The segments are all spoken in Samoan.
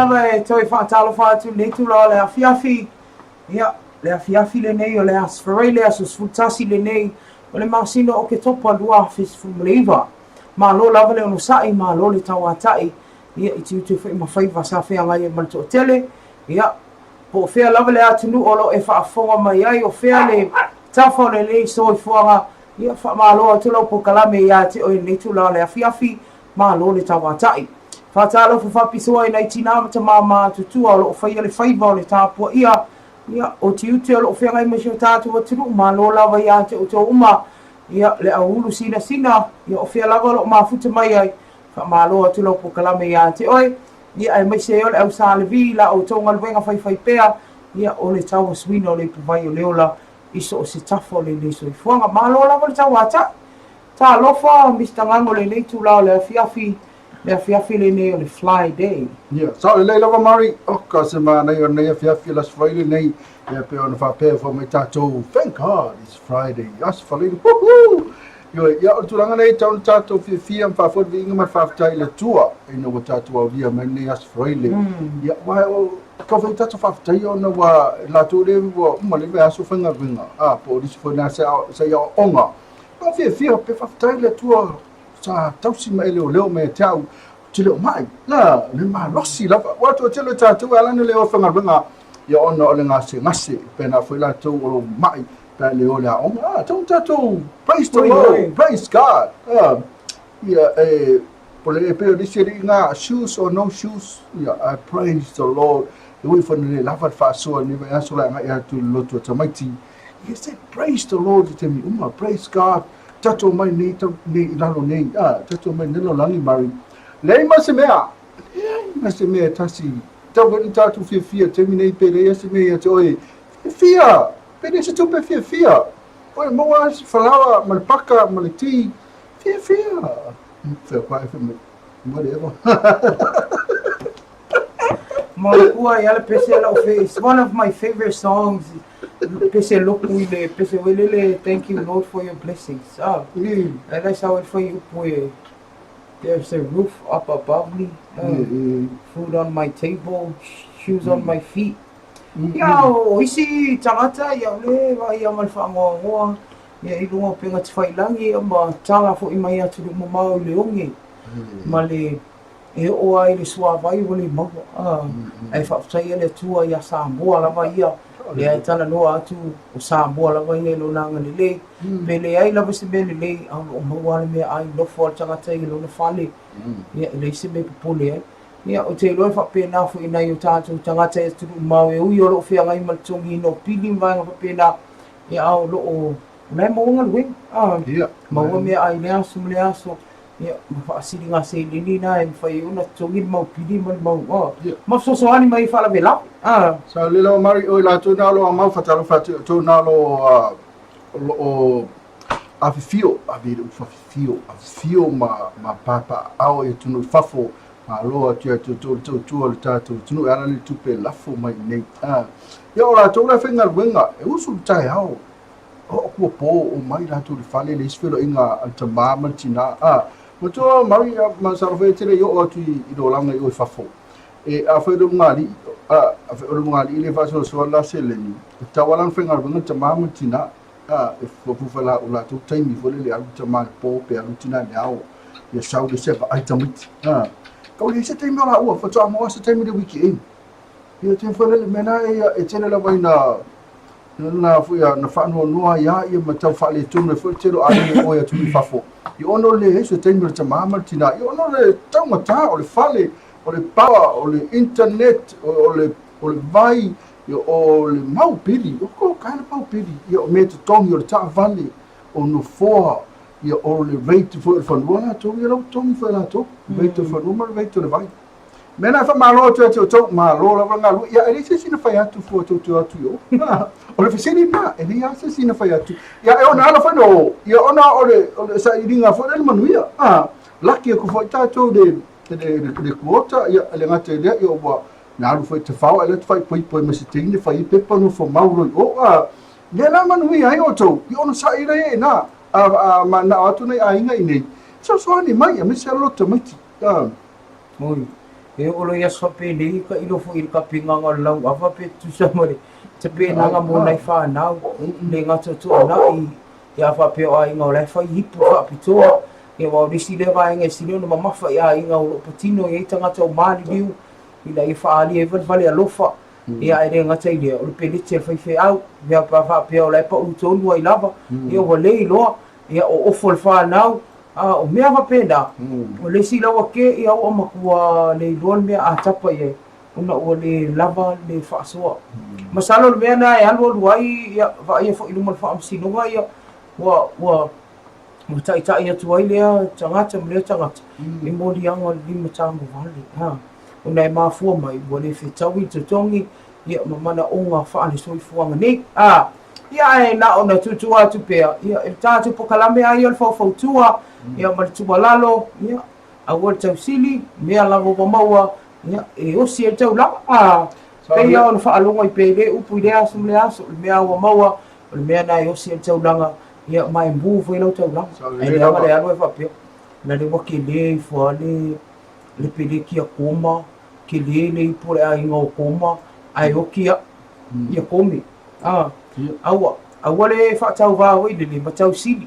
lava e toe faatalofa atu i lenei itula o le afiafi. Ia, le afiafi lenei o le Aso Faraile, aso 11 lenei o le masina o Oketopa 2019. Malo lava le onosai, malo le tauatai, ia, i tiute foi ma faiva sa feagai ai ma le toatele. Ia, po o fea lava le atunuu o lo o e faafofoga mai ai, o fea le tafa o lenei soifuaga, ia, faamalo atu lau polokalame ia te oe i lenei itula o le afiafi. Malo le tauatai. Faatalofa faapitoa i nai tinā ma tamā matutua o lo o faia le faiva o le tapuaia, ia, o tiute o lo o feagai ma si o tatou atunuu, malo lava ia te outou uma, ia, le au ulu sinasina, ia, o fea lava o lo o mafuta mai ai, faamalo atu lau polokalame ia te oe, ia, aemaise ai o le au Sa Levi i la outou galuega faifaipea, ia, o le tauasuina o le ipuvai o le ola i so o se tafa o lenei soifuaga. Malo lava le tauatai. Talofa Mister Gago lenei itula o le afiafi, le afiafi lenei o le Fly Day. Ia, sao lelei lava Mari, oka se manaia o lenei afiafi o le Aso Faraile lenei, ia pei ona faapea fai mai tatou, thank God it's Friday, Aso Faraile, woohoo! Ioe, ia o le tulaga lenei e tatau ona tatou fiafia ma faafoi le viiga ma le faafetai i le Atua ina ua tatou aulia mai lenei Aso Faraile. Ia, aua o tau foi tatou faafetaia ona ua latou lea ua uma le vaiaso faigaluega, a, po o nisi foi na sa i aoaoga. Ua fiafia pe faafetai le Atua sa tausi ma e leoleo mai ia te au, ou te le o mai. La, le malosi lava. Ua toatele o tatou e ala ona le o i faigaluega ia ona o le gasegase, pe na foi latou o lo o mai pe a le o i le aoga. Ah, tau tatou, praise the Lord, praise God. Ah, ia, e, po le e pei o nisi alii ngā, shoes or no shoes, ia, I praise the Lord. E ui foi ina le lava le faasoa i lenei vaiaso la e agai atu i le lotu a tamaiti. Ia se praise the Lord i taimi uma, praise God, tatou mai nei, tau, nei i lalo nei, ah, tatou mai nei lalolagi Mari. Leai ma se mea, leai ma se mea e tasi, tau foi ni tatou fiafia taimi nei pe leai se mea ia te oe, fiafia, pe leai se tupe fiafia, oe maua se falaoa ma le paka ma le ti, fiafia. Fea pae fai mai, whatever. Makua ia le pese lau fe, it's one of my favorite songs. Pese loku i le pese welele, thank you Lord for your blessings. Ah, e lai sa wai fai upu e, there's a roof up above me, food on my table, shoes on my feet. Ia, o isi tagata, ia o le vaai ia ma le faangoangoa, ia i luga o upega tafailangi, ia ma tala foi mai atunuu mamao i le oge, ma le E oo lava i le suavai ua le maua, ā, ae faafetaia le Atua iā Samoa lava ia, lea e talanoa atu o Samoa lava ia i lona agalelei. Pe leai lava se mea lelei, a o lo o maua lava le meaai, nofo lava le tagata i lona fale, ia, e leai se mea e popole ai. Ia, ou te iloa e faapena foi i nai o tatou tagata i atunuu mamao e ui o lo o feagai ma le totogiina o pili ma vaega faapena, ia, a o lo o, o la e maua galuega, ā, maua meaai i lea aso ma lea aso. Ia, ma faasiliga seleni na e mafai ai ona totogi le mau pili ma le mau, oh, ma fesoasoani mai i faalavelave. Ah. Sa le lava mari o i latou na o lo o mau fatalofa atu i outou na o lo o lo o afifio, ave i le upu afifio, afifio ma ma papaaao i atunuu i fafo, malo atu ia te outou le tautua o le tatou atunuu e ala i le tupe lafo mai i nei. Ah. Ia o latou la e faigaluega, e usu i le taeao, Oo atu ua po, omai latou i le fale, leai se feiloaiga a le tamā ma le tinā. A, matua Mari, masalo foi e te le i oo atu i le olaga i o i fafo. E, afai o le ulugalii, a, afai o le ulugalii le faasoasoa le la seleni, e tatau lava la ona faigaluega le tamā ma le tinā. A, e fuafua la o latou taimi foi lele e alu le tamā i le po pe alu le tinā i le ao, ia sau le isi e vaai tamaiti. A, kau leai se taimi o laua, faatoa maua se taimi i le weekend. Ia te foi lele mea na e tele lava ina na foi na faanoanoa ai a ia ma tau faaletonu ai foi le tele o aiga o e atunuu i fafo. I ona o le leai se taimi o le tamā ma le tinā, i ona o le taugatā o le fale, o le power, o le internet, o le o le vai, o le mau pili, o ko ka le mau pili, ia o mea totogi o le taavale, o nofoa, ia o le rate foi o le fanua latou, ia lau totogi foi latou, rate o le fanua ma le rate o le vai. Mea na e faamalo atu ia te outou, malo lava le galue. Ia, e leai se isi na fai atu fua tou te o atu i o. O le fesili lena, e leai lava se isi na fai atu. Ia, e ona ala foi na o, ia ona o le, o le sailiga foi lea le manuia. Laki aku foi tatou i le, le, le, le quota, ia, e le gata i lea, ia ua na alu foi te whao, e le te whai poipoi ma se teine, whai i pepa no fo mau roi o. Lea la manuia ai outou, ia ona saili ai e na, a, a, ma na o atu nei aiga i nei, fesoasoani mai, aemaise lava lo tamaiti. Oi. E oo loa i aso faapenei, tailo foi i le tapenaga o le lauava pe tutusa ma le tapenaga mo nai fanau, le gata o tuanai, ia a faapea o aiga o la e fai ipu faapitoa, ia aua o le isi lea vaega e sili ona mamafa i aiga o lo o patino i ai tagata o maliliu ina ia faaalia ai valevale alofa, ia ae le gata i lea, o le peleti a le faifeau, ia pe a faapea o la e pau tonu ai lava, ia ua le iloa, ia o ofo le fanau, a o mea faapena, o le isi lauake ia ua matua le iloa le mea a tapa i ai, ona ua le lava le faasoa. Masalo o le mea lena e alualu ai, ia, vaaia foi i luma o le faamasinoga, ia, ua, ua, ua taitai atu ai lea tagata ma lea tagata i moliaga o le limatagovale, ha, ona e mafua mai ua le fetaui le totogi, ia, ma manaoga faale-soifuaga nei. A, ia, ae na ona tuutuu atu pea, ia, e le tatou polokalame lava ia o le faufautua, ia, ma le tuualalo, ia, aua le tausili, mea lava ua maua, Ia, e osi ai le taulaga, a pei lava ona faalogo ai pea i lea upu i lea aso ma lea aso, o le mea ua maua, o le mea lena e osi ai le taulaga, ia, ma e mu foi lau taulaga. Ae leaga le alu ae faapea, na le ua kele ifo lava le, le peleki a Koma, kele le ipu o le aiga o Koma, ae oki au, ia Kome. A, aua, aua le faatauvā foi lele ma tausili.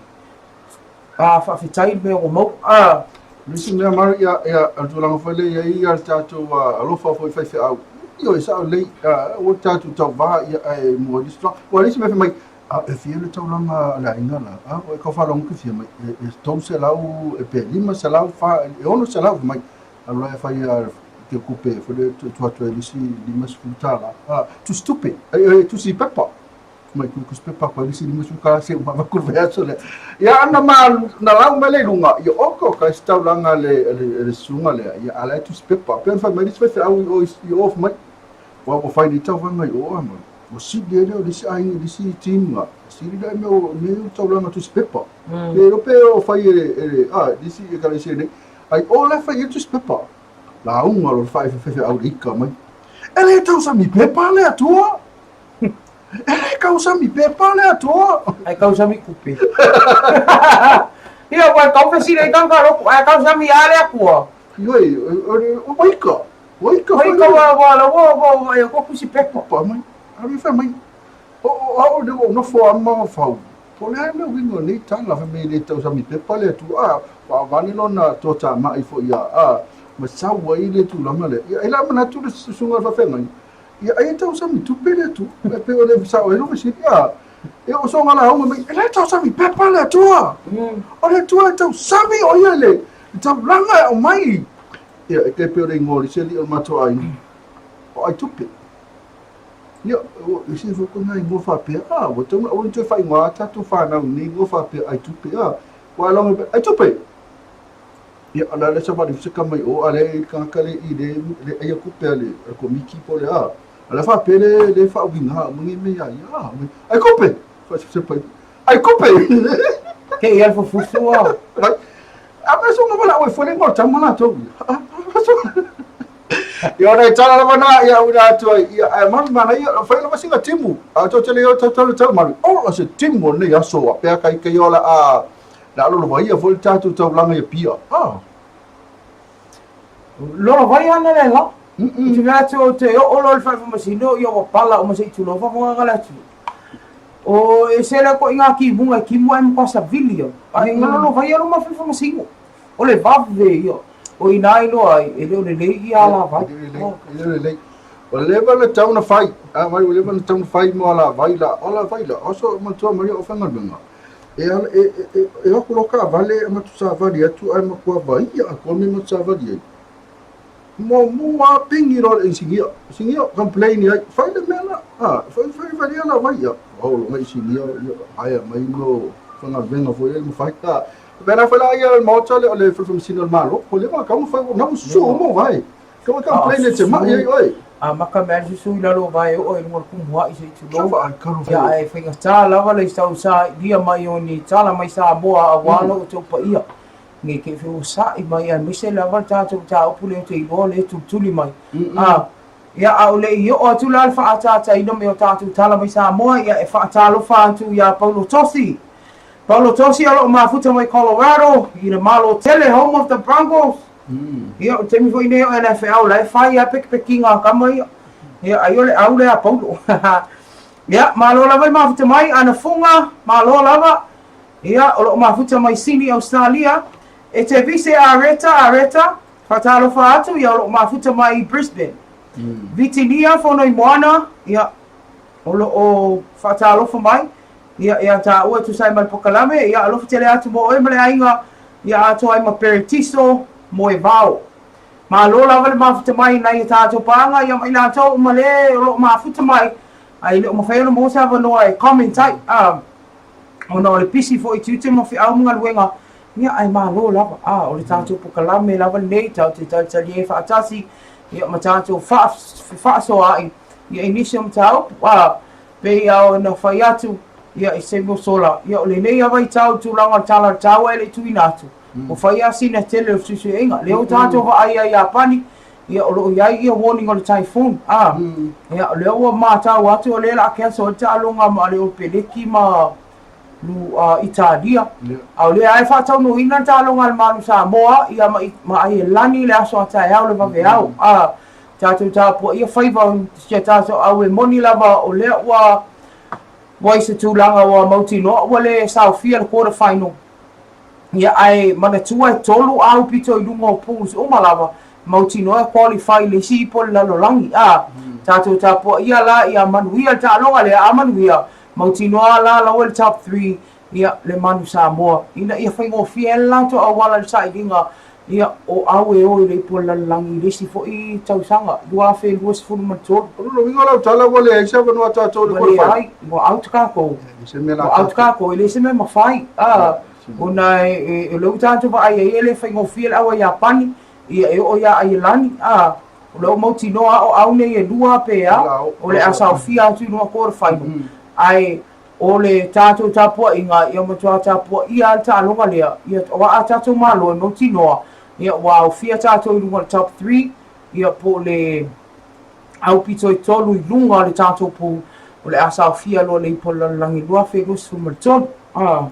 A, faafetai le mea ua maua. A. O le isi mea Mari, ia, ia, o le tulaga foi lea e i ai ia le tatou alofa foi i faifeau. Ioe, e sao lelei, aua le tatou tauva, ia, ae mua i le isi tulaga. Aua o le isi mea fai mai, a, e fia le taulaga a le aiga la? A, ua e tau faalogo ke fia mai, e 300, pe 500, fa, e 600 fai mai. Alu la e fai a te kupe foi lea e tuu atu ai le isi $50. A, tusitupe, e, tusi pepa. Mai ku ku pepa ko lisi ni musu ka se uma ku ve aso le. Ia ana ma na lau mai le lunga ia o ko ka stau langa le le le sunga le ia ala tu pepa pe fa mai fe fe au o i off mai. Wa wa fai ni tau vanga i o ama. O si le le le si ai le si team nga. Si le me o me o tau langa tu pepa. Pe ro pe o fai e e a le si e ka le si ne. Ai o le fai e tu pepa. La unga lo fai fe fe au le ika mai. E le tau sa mi pepa le atua. E le kausami pepa le Atua. Ai kausami kupe. Ia, ua kau fesili ai kanga loko, ai kausami a le Atua. Ioi, o waika. Waika. Waika wa wa la wa wa wa e ko kusi pepa. Pa mai. Alu fa mai. O o au le o nofo a ma fau. Po le ai le wingo nei tala fa me le tausami pepa le Atua. A wa vani lona to ta mai fo ia a ma sau ai le tulaga le. Ia e la manatu le susuga fa fengai. Ia, ai e tausami tupe le Atua. E pei o le sao ai lou fesili, a, e o soga lauga mai, e le tausami pepa le Atua. O le Atua e tausami o ia le taulaga e aumai. Ia, e tai pei o le igoa o le isi alii o le matou aiga, o Aitupe. Ia, e se foi ko nā igoa faapea, a, ua tatau ona aua ne i toe faaigoa a tatou fanau i nei igoa faapea Aitupe, a, ua lauga mai, Aitupe! Ia, o le a le savali se kama i o, a le i tagata le i le, le aia kupe a le, a le komiti po le a. A le faapea le, le faauiga uma nei mea ia ia, a, mai, ai kupe! Faasepsepa i, ai kupe! Ke ia le fufusu a. Mai, a me songa wala oi fole ngo tama la tou. Ia ona e tala lava na ia una atu ai ia ae malu mana ia fai lava singa timu. A to tele o tau tau tau malu. O la se timu o nei aso a pea kai kai ola a Le a lolovaia foi le tatou taulaga i Apia. Ah. Lolovaia ana le la. I te mea atu o te oo loa i le fale ia ua pala uma se i tulou faafogaga le atunuu. O e se le koʻi ngā kimuga e kimu ai ma kwa savili ia. Ai nga lolovaia lo ma fale faamasino. O le vave ia. O ina iloa ai e le o lelei ia alavai. E le o lelei. Ua leva na tau na fai. A mai ua leva na tau na fai mo alavai la. O alavai la. O so matua mai o faigaluega. E ala, e, e, e, e o atu loa taavale e matou savali atu ae matua vaia atoa le mea e matou savali ai. Muamua lava pigi loa le inisinia. Inisinia, complain i ai, fai le mea la, a, fai, fai, fai ia la vai, ia, o loga inisinia, ia, hire mai mea o faigaluega foi lea e mafai. A, pēlā foi la ia le Maota lea o le Fale Faamasino o le Malo, ua leva ona tatau ona fai, na ua susu uma o vae. Kau e complain e te maʻi ai oe. A maka mea le susu i lalo o vae oo i luga o le kumuaʻi se i tulou. Ia ae faigata lava le sausailia mai o ni tala mai Samoa aua lo outou paia. Nei te i feusaʻi mai aemaise lava le tatou mataupu lea ou te iloa lea e tulituli mai. A, ia a o le i oo atu la le faaataataina mai o tatou tala mai Samoa, ia e faatalofa atu iā Paulo Tosi. Paulo Tosi o lo o mafuta mai Colorado i le Malo tele, home of the Broncos. Ia, o le taimi foi lenei o NFL, la e fai lava pekipekiga a tama ia. Ia, ai o le au lea a Paulo. Ia, malo lava le mafuta mai, ana fuga, malo lava. Ia, o loo mafuta mai Sini, Australia. E te vise Areta, Areta, faatalofa atu, ia o loo mafuta mai Brisbane. Vitinia, Fonoimoana, ia, o loo faatalofa mai, ia, ia tāua e tusa ai ma le pokalame, ia, alofa tele atu mo oe ma le aiga, ia atoa ai ma Peretiso, Moevao. Malo lava le mafuta mai nai a tātou pāga, ia ma i latou uma le o loo mafuta mai, ae le o mafai ona maua se avanoa e comment ai, a. ona o le pisi foi i tiute ma feau ma galuega, ia ae malo lava. A, o le tatou pokalame lava lenei, tatou te talitali ai faatasi, ia ma tatou fefaasoaai, ia i nisi o mataupu. A, pei lava ona fai atu, ia i se taimi ua sola, ia o lenei lava vaitau i tulaga o le tala o le taua e le i tuuina atu, ua fai lava sina tele o fesuisuiaiga. Lea ua tatou vaai ai i Iapani, ia o lo o i ai ia warning o le typhoon, a, ia o lea ua matau atu o lea o le a cancel ai le taaloga ma le Oropeleki ma lu, a, Italia. A o lea lava e faataunuuina le taaloga a le Malu Samoa, ia ma, ma Aielani i le aso a taeao le vaveao. A, tatou tapuaia faiva o si a tatou au e moni lava o lea ua, ua i se tulaga ua mautinoa ua le saofia le quarter final. Ia, ae manatua e tolu āu pito i luga o pools uma lava, mautinoa e qualify i le isi ipu o le lalolagi. A, tatou tapuaia la ia manuia le taaloga lea, a manuia, mautinoa la laua i le top three, ia, le Manu Samoa, ina ia faigofie ai le latou auala i le sailiga, ia, o au e o i le ipu o le lalolagi i le isi foi tausaga, 2023. O lona uiga o lau tala ua leai se avanoa tatou i le Ua leai, ua out tatou. Ua out tatou, e leai se mea e mafai. A, ona e, o lea ua tatou vaai ai e le faigofie le au a Iapani, ia e oo ia Aielani, a, o lea ua mautinoa o au nei e lua pe a, o le a saofia atu i luga quarter final. Ae o le tatou tapuaiga, ia matua tapuaia lava le taaloga lea, ia aua a tatou malo e mautinoa, ia ua aofia tatou i luga o le top 3, ia po o le aupito e tolu i luga o le tatou pou, o le a saofia loa le ipu o le lalolagi 2023. Ah.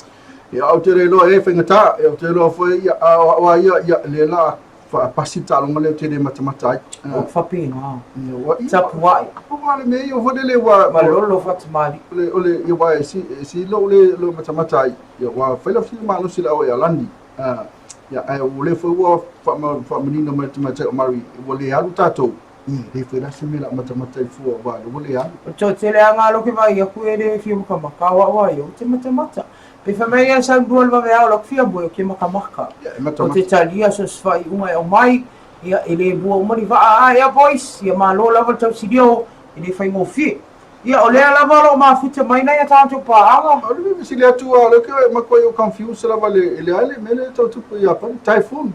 Ia, ou te le iloa e faigata, ia, ou te iloa foi, ia, a o au a ia, ia, lea la faapasi le taaloga lea ou te le matamata ai. O faapena. Ia, ua, ia, Tapuai. Aua le mea ia foi lele ua... Malolo fatamalii. O le, o le, ia, ua, e si, e si lou le, le matamata ai, ia, ua fai lau sili malosi le au Aialani. Ah, ia, ae o lea foi ua faamanino mai le tamaitai o Murray, ua le alu tatou. Ia, e le fai la se mea o le a matamata ai fua aua o lea ua le alu. O te tele a ngā loke vai aku e le fia makamaka o au ai, o te matamata. Pe whai mai ia sau lua le vaveao lau fia moe o ke makamaka. Ia, e matamata. O te talia so se whaiunga e aumai, ia, e le mua uma ni vaa a ea boys, ia malo lava le tausilio, e le faigofie. Ia, o lea lava o lo o mafuta mai nai a tātou pāaga. O le fesili atu a, o lea ke makuai o confuse lava le, le a le mea lea e tau tupu i Iapani, typhoon.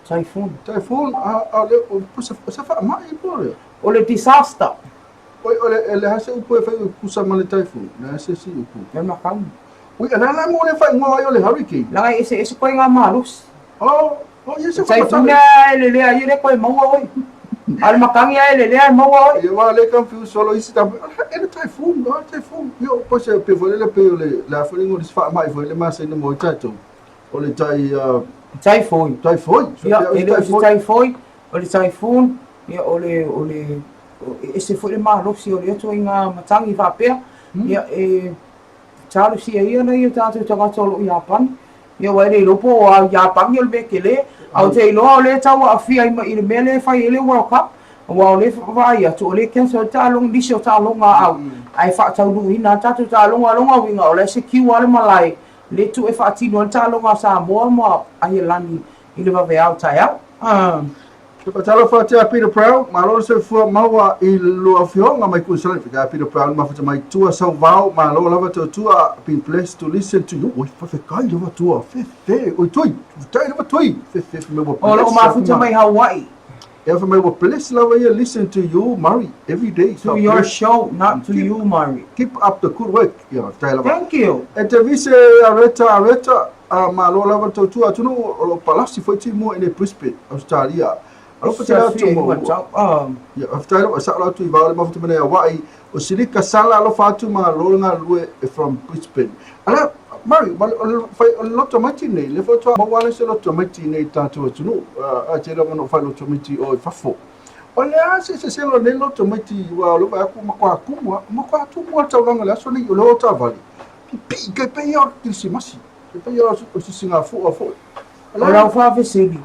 Typhoon. Typhoon, a, a le, o, o se, o se faamai po o le? O le disaster. Oi, o le, e le a se upu e fai o kusa ma le typhoon? Le a se si upu? E makau. Ui, e le ala mo le whaingoa ai o le hurricane. Langa e ese ese koe ngā malosi. Oh, oh, ia se Typhoon e le lea, ia le koe maua oi. A le makangi a e le lea e maua oi. Ia wa le confuse solo isi ta. E le typhoon, a typhoon. Ia o pa se pe foi le pe o le le a foi ngo le faamai foi le masa ina mo i tatou. O le tai Typhoid. Typhoid. Ia, e le o se typhoid, o le typhoon, ia o le, o le, e ese foi le malosi o lea ituaiga matagi faapea, ia e talosia ia nai o tatou tagata o lo o Iapani. Ia aua e le iloa po o a Iapani o le mea tele, a ou te iloa o lea e tau aafia ai ma i le mea lea e fai ai le World Cup, aua o lea e vaai atu o lea e cancel ai le taaloga, nisi o taaloga a au, ae faataunuuina lava le tatou taaloga. O lona uiga o la e secure lava le malae le tu e faatino ai le taaloga a Samoa ma Aielani i le vaveao taeao. Te Talofa atu ia Peter Brown, malo le soifua maua i lua afioga mai Queensland. Fika Peter Brown mafuta mai tua sauvao, malo lava tautua, been blessed to listen to you. Oi, whawhekai lava tua, whewhe, oi tui, whawhekai lava tui, whewhe, whewhe, ua O loo mafuta mai Hawaii. Ea whai mai ua bless lava ia listen to you Murray every day. To your show, not to you Murray. Keep up the good work. Ia, faafetai lava. Thank you. E te vise Areta Areta, a malo lava le tautua atunuu o lo palasi foi timua i nei Brisbane, Australia. Alofa tele atu mo ua. Ia, faafetai lava, sao la atu i vao le mafuta mai nei Hawaii. O Silika Sala alofa atu malo le galulue from Brisbane. Ala, Mari, o le loto tamaiti lenei, lea faatoa maua lava se loto tamaiti i inei i le tatou atunuu, ae tele lava ina ou fai loto tamaiti i o i fafo. O le a se eseesega o lenei loto tamaiti aua o lea e vaai atu ua matua tumu lava, ua matua tumu lava le taulaga i le aso lenei, o le o taavale, pipii tai pei lava o le kerisimasi, tai pei lava o le sisigafua foi. O lau faafesili,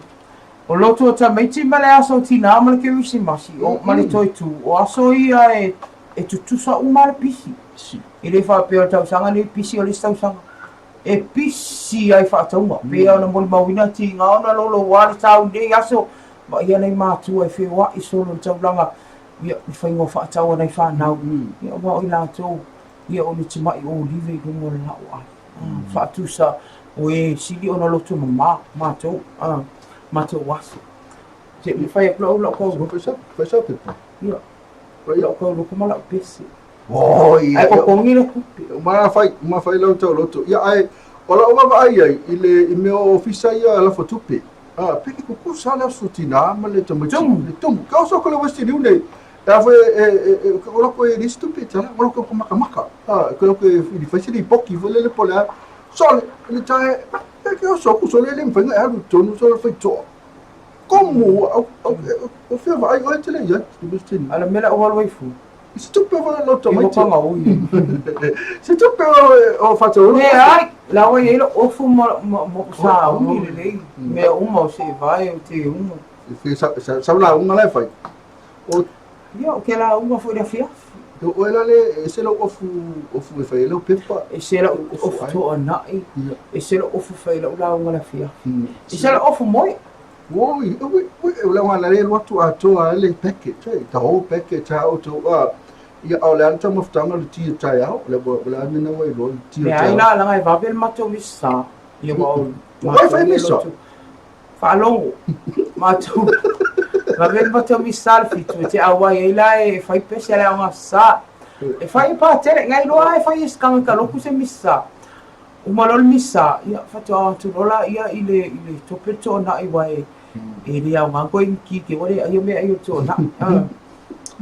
o loto tamaiti ma le aso tinā ma le kerisimasi, ma le toe tu, o aso ia e tutusa uma le pisi. E le faapea o le tausaga lenei pisi o le isi tausaga. E pisi ai faatauga. Pei ona molimauina tiga ona louloua le tau i nei aso, vaaia nai matua e feoai solo i le taulaga, ia, le faiga o faatau a nai fanau, ia, aua o i latou, ia, o ni timai olive i luga o le la'o ai. Faatusa o e sili ona loto mama matou, matou aso. Se i fai atu lau lau kau. Fai sa pepa. Ia. Lau kau loko ma lau pese. Oi, Ai totogi le tupe. Ma fai, ma fai lau taoloto. Ia ai, o lau vaavaai ai i le i mea o ofisa ia lafo tupe. Ah, pe ke kukusa le aso tina ma le tamaiti. Tumu. Le tumu. Ka oso ko le Western Union nei. E a foi e e e o loko e lisi tupe tala, o loko ko makamaka. Ah, ko loko e i fai se lipoki foi le le pole a. Sole, le tae, e ke oso ku sole le mfai ngai alu tonu sole fai toa. Komu, au au o fia vaai oe tele ia, le Western. Ala mea lau alu ai fu. Se tupe o loto mai. Iwa ui. Se tupe o whatauru. Me ai, la oi e lo ofu ma ma ma sa uni le lei. Mea uma o se vae o te uma. Se sa sa la unga la fai. O ia o ke la unga foi le afiafi. O e la le e se lo ofu ofu e fai e lo pepa. E se la ofu toa nai. E se lo ofu fai la la unga le afiafi. E se la ofu moi. Oi, oi, oi, o le auga le alu atu atoa ai le package, eh, the whole package a outou, a, ia, a o le a le taumafataga o le ti o taeao, o le, o le a le mea lena ua iloa, le ti o Leai taeao. la, leaga e vave le matou misa, ia ua o Ua fai misa? Faalogo, matou, vave le matou misa le fitu, e te auai ai la e fai pese a le aoga sa. E fai e patele, ngai loa e fai e se tagata lotu se misa. Uma loa le misa, ia, faatoa atu loa laia i le, i le tope le toanai aua e, e le aoga koe i ki ke wale ai o mea ai o le toanai. Ah.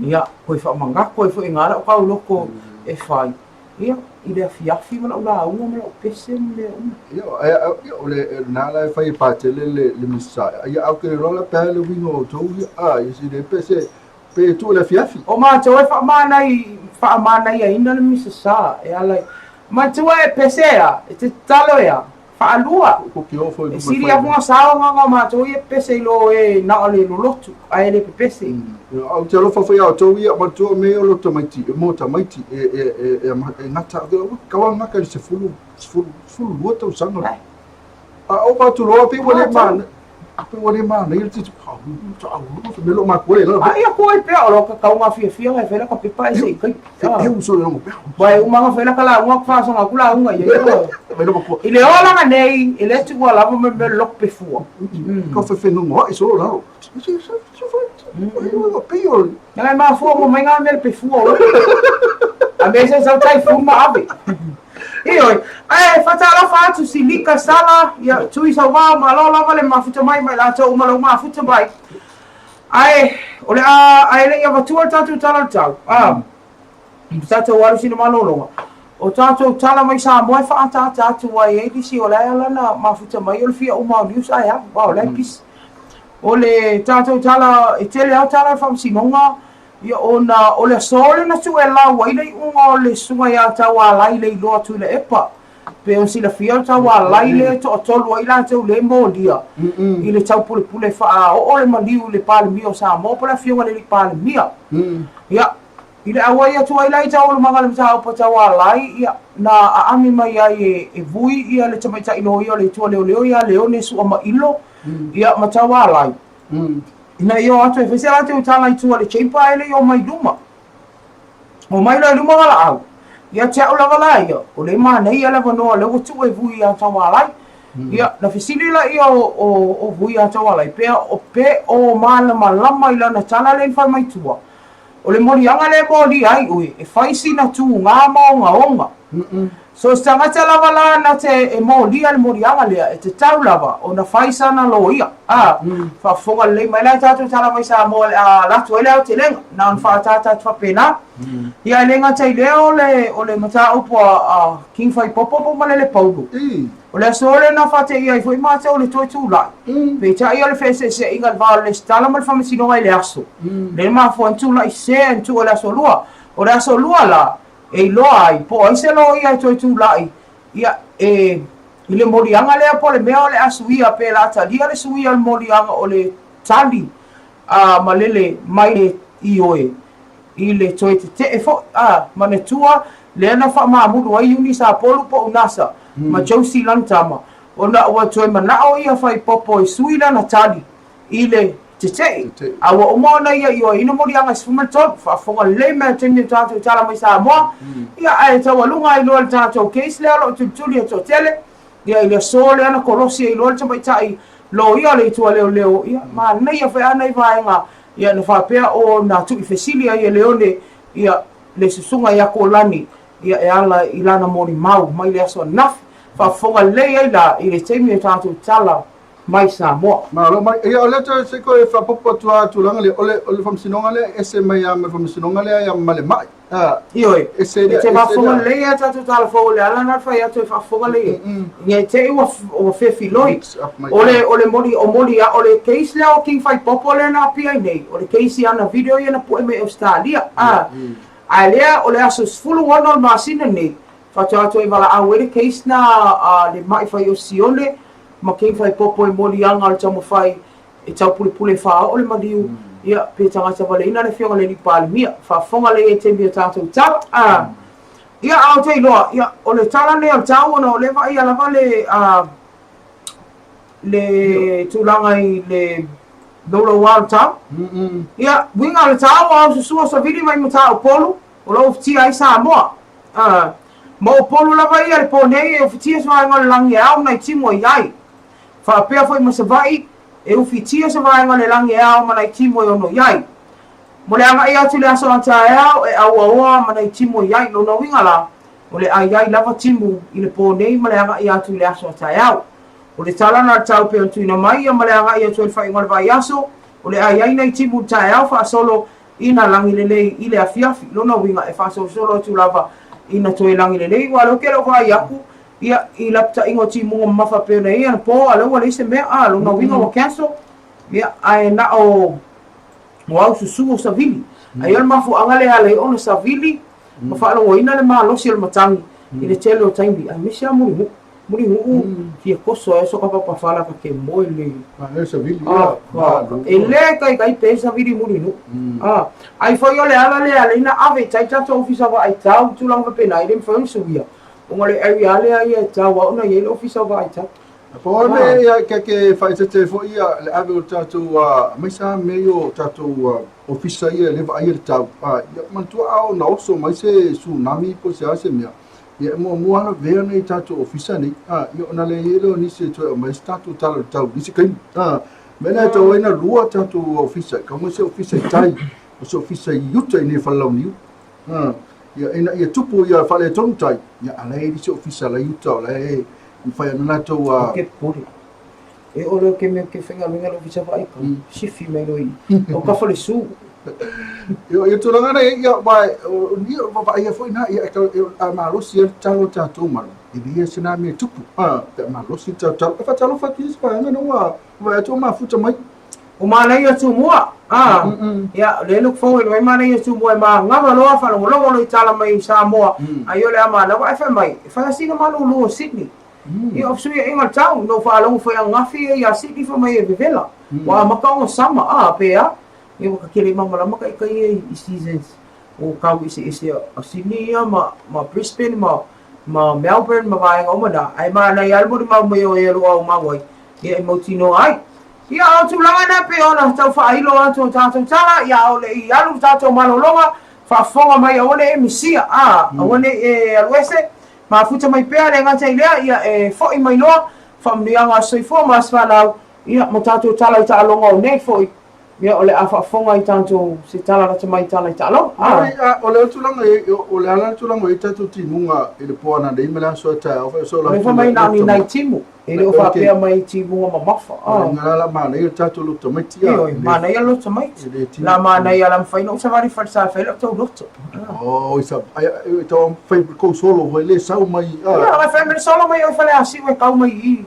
Ia, koe whaamangako ai foi ngā lau kau loko e whai. Ia, i le afiafi ma lau lauga ma lau pese ma mea uma. Ia, ia, o le na la e fai e patele le, le misa. Ia, au ke le loa la pea le winga o tou ia. Ah, ia si le pese, pe tuu le afiafi. O mātou e whaamanai, whaamanaiaina le misa sa, e ala i, Matua e pese ea, e te tatalo ea, whaalua. Ko ke ofo i E sili aku ngā saoga ngā mātou i e pese i lo e na o le lolotu, a e le pepese. Au te alofa foi a outou ia, matua me o lo tamaiti, e mo tamaiti, e, e, e, e, e ngata, kawa ngaka i se fulu, fulu, fulu lua tausaga. A o whatu loa, pe ua le mana, pe ua le mana, ia te me lo makua le la. A ia ko ai pea o lo ka kau ngā fiafia ngai whaila ka pepa e se i kai. E uso le longo pea. Wai uma ngā whaila ka la unga whaasanga ku la unga ia. I le olanga nei, e le tua lava me me lok pe fua. Ka whewhenungo ai solo lalo. Ngai mafua mo mai ngā mea le pe fua o. A me se sau tai fuma ave. Ioe, ae faatalofa atu Silika Sala, ia Tui Sauvao, malo lava le mafuta mai ma i latou uma lau mafuta mai. Ae, o le a, ae le i avatua le tatou tala o le tau, a, tatou alu sina malologa, o tatou tala mai Samoa e faaataata atu ai ai nisi o la e ala na mafuta mai o le fia uma o news ae a, aua o la e pisi. O le tatou tala, e tele lava tala o le faamasinoga, Ia, ona o le aso lea na sue lau ai le iuga o le susuga ia Taualai Leiloa Tuilaepa. Pei ona silafia o le Taualai lea e toatolu ai latou le molia i le taupulepule faaoo le maliu i le Palemia o Samoa po o le Afioga i le Alii Palemia. Ia, i le auai atu ai la i taualumaga o le mataupu a Taualai, ia, na aami mai ai e Vui ia le tamaitai loia o le Itu a Leoleo ia Leone Suamailo, ia, ma Taualai. Ina ia o atu e fai se latou tala i tua i le chamber ae le i omai i luma. Omai loa i luma valaau. Ia te au lava la ia, o le manaia le avanoa lea ua tuu e Vui ia Taualai. Ia, na fesili laia o Vui ia Taualai, pe o, pe o malamalama i lana tala lea na fai mai tua. O le moliaga lea e molia ai oe, e fai sina tugā ma ogaoga. So se tagata lava la na te e molia le moliaga lea, e tatau lava ona fai sana loia. A, faafofoga lelei mai la i tatou tala mai Samoa o le a alu atu ai le aotelega, na ona faaataata atu faapena. Ia e le gata i lea o le, o le mataupu a, a King Faipopo po o Malele Paulo. O le aso lea na faateia ai foi matou i le toe tulai. Peitai o le feeseeseaiga i le va o le Lesitala ma le Faamasinoga i le aso, lea na mafua ai ona tulai sese ona tuu i le aso Lua. O le aso Lua la, e iloa ai po o ai se loia e toe tulai, ia, e, i le moliaga lea po o le mea o le a suia pe o le a talia le suia o le moliaga o le tali a malele mai le ioe i le toe tetee foi. A, manatua, lea na faamamulu ai Eunice Apolu po o Unasa ma Josie Lantama ona ua toe manao ia Faipopo e sui lana tali i le tetee, a ua uma ona ia ioeina moliaga e 13. Faafofoga lelei mai le taimi o tatou tala mai Samoa, ia ae taualuga ai loa le tatou case lea o lo o tulituli e toatele, ia i le aso lea na kolosi ai loa le tamaitai loia o le Itu a Leoleo, ia manaia foi lava nai vaega, ia na faapea ona tuuifesili ai e Leone, ia le susuga ia Kolani, ia e ala i lana molimau mai le aso ananafi. Faafofoga lelei ai la i le taimi o tatou tala mai Samoa. Malo mai. Ia, o lea toe se i toe faaopoopo atu lava tulaga lea, o le, o le faamasinoga lea e ese mai lava ma le faamasinoga lea ia ma le mai. Ah, Ioe, ese lea, e te faafofoga lelei a tatou tala fou, o le ala lena fai atu e faafofoga lelei. Ina i te i ua, ua fefiloi. O le, o le moli, o moli, o le case lea o King Faipopo lea na apia ai nei, o le case i ana video ia na pue mai Ausetalia. Ah, a lea o le aso 16 o le masina nei, faatoa toe valaau ai le case na a le mai fai o Sione ma King Faipopo e moliaga o le taumafai e taupulepule e faaoo le maliu, ia, pe tagata valeina le Afioga i le Alii Palemia. Faafofoga lelei ai i taimi o tatou tala. A, ia, a ou te iloa, ia, o le tala lenei o le tau ona o lea e vaaia lava le, a, le tulaga i le loulou o le tau. Ia, uiga o le tau, a o susua savili mai Mataupolu, o lo o ufitia ai Samoa. A, ma o Upolu lava ia i le po nei e ufitia se vaega o le lagi e ao nai timu e i ai. Faapea foi ma Savaii, e ufitia se vaega o le lagi e ao ma nai timu e ono i ai. Mo le agai atu i le aso a taeao, e auaoa ma nai timu e i ai. Lona uiga la, o le a i ai lava timu i le po nei ma le agai atu i le aso a taeao. O le tala na le tau pei ona tuuina mai ia ma le agai atu ai i le faaiuga o le vaiaso, o le a i ai nai timu i le taeao faasolo ina lagi lelei i le afiafi. Lona uiga, e faasolosolo atu lava ina toe lagi lelei, aua o lea ou te le o vaai aku ia, i lapataiga o timuga mamafa pei ona i ai anapo, a o lea ua leai se mea, a, lona uiga ua cancel, ia, ae na o o au susu o savili. Ai o le mafuaaga lea e ala ai ona savili ma faalogoina le malosi o le matagi i le tele o taimi, aemaise lava Mulinuu. Mulinuu fia koso ai so ka papafala ka ke moe le. E le taitai pe savili Mulinuu. Ai foi o le ala lea e ala ai ona ave i tai tatou ofisa vaai tau i tulaga faapena, e le mafai ona suia. Ona o le area lea ia e tatau lava ona i ai le ofisa o vaai tau. Pau o le mea ia ke ke faaeteete foi ia le ave o tatou aemaise lava mea ia o tatou ofisa ia e le vaaia le tau. Ia manatua a oo ina oso mai se tsunami po o se a se mea, ia e muamua lava lavea nei tatou ofisa nei, ia ona leai ai lea o nisi e toe aumai se tatou tala o le tau i nisi taimi. O le mea lea e tatau ai ona lua tatou ofisa, e tatau se ofisa i tai, o se ofisa i uta i inei i Falelauniu. Ia, ina ia tupu ia faaletonu tai, ia a la e i ai se ofisa la i uta o la e mafai ona latou a. Ke popole. E ole o ke mea ke faigaluega le ofisa vaai ka sifi mai loa i o ka fale su. Ia, ia tulaga nei, ia, wa, o, ia, wa, vaaia foi na, ia, e tau, e, a malosi ai le tatalo a tatou malo, e leai se na mea e tupu, a, pe a malosi le tatalo, e faatalofa atu i isi vaega na ua vaai atu ua mafuta mai. O manaia Tumua, a, ia, lea look forward mai manaia Tumua e manava loa faalogologo loa i tala mai i Samoa, ai o le a manava ae fai mai, e fai lava sina malulu o Sydney. Ia, o fesuiaiga o le tau, na ou faalogo foi ananafi ia ia Sydney fai mai e vevela, ua amata ona sama, a, pe a, ia ua ta tele malamalama ita ia i seasons o tau eseese a Sydney ia ma, ma Brisbane ma, ma Melbourne ma vaega uma na, ae manaia lava le molimau mai o e o lo o aumau ai, ia e mautinoa ai. Ia, o tulaga na pei ona tau faailo atu o tatou tala, ia a o le i alu le tatou malologa, faafofoga mai aua ne i e misia, a, aua ne i e alu ese, mafuta mai pea, le gata i lea, ia e foi mai loa, faamanuiaga o le soifua ma aso fanau, ia, ma tatou tala i taaloga o nei foi. Ia, o le a faafofoga i tatou se tala lata mai tala i taaloga. Mari, a, o le tulaga i, o le a la le tulaga o i ai tatou timuga i le po ananei ma le aso a taeao, fai so la. O le mai na ni nai timu, e le o faapea mai timuga mamafa. O le la la manaia le tatou loto maiti. Ioe, manaia le loto maiti. La manaia la mafai ona ou savali i falesa e fai lau tau loto. Oh, isa, ai, ai, tau fai kou solo, foi le sau mai. Ia, ai fai mai solo mai o Faleasiu e kau mai i.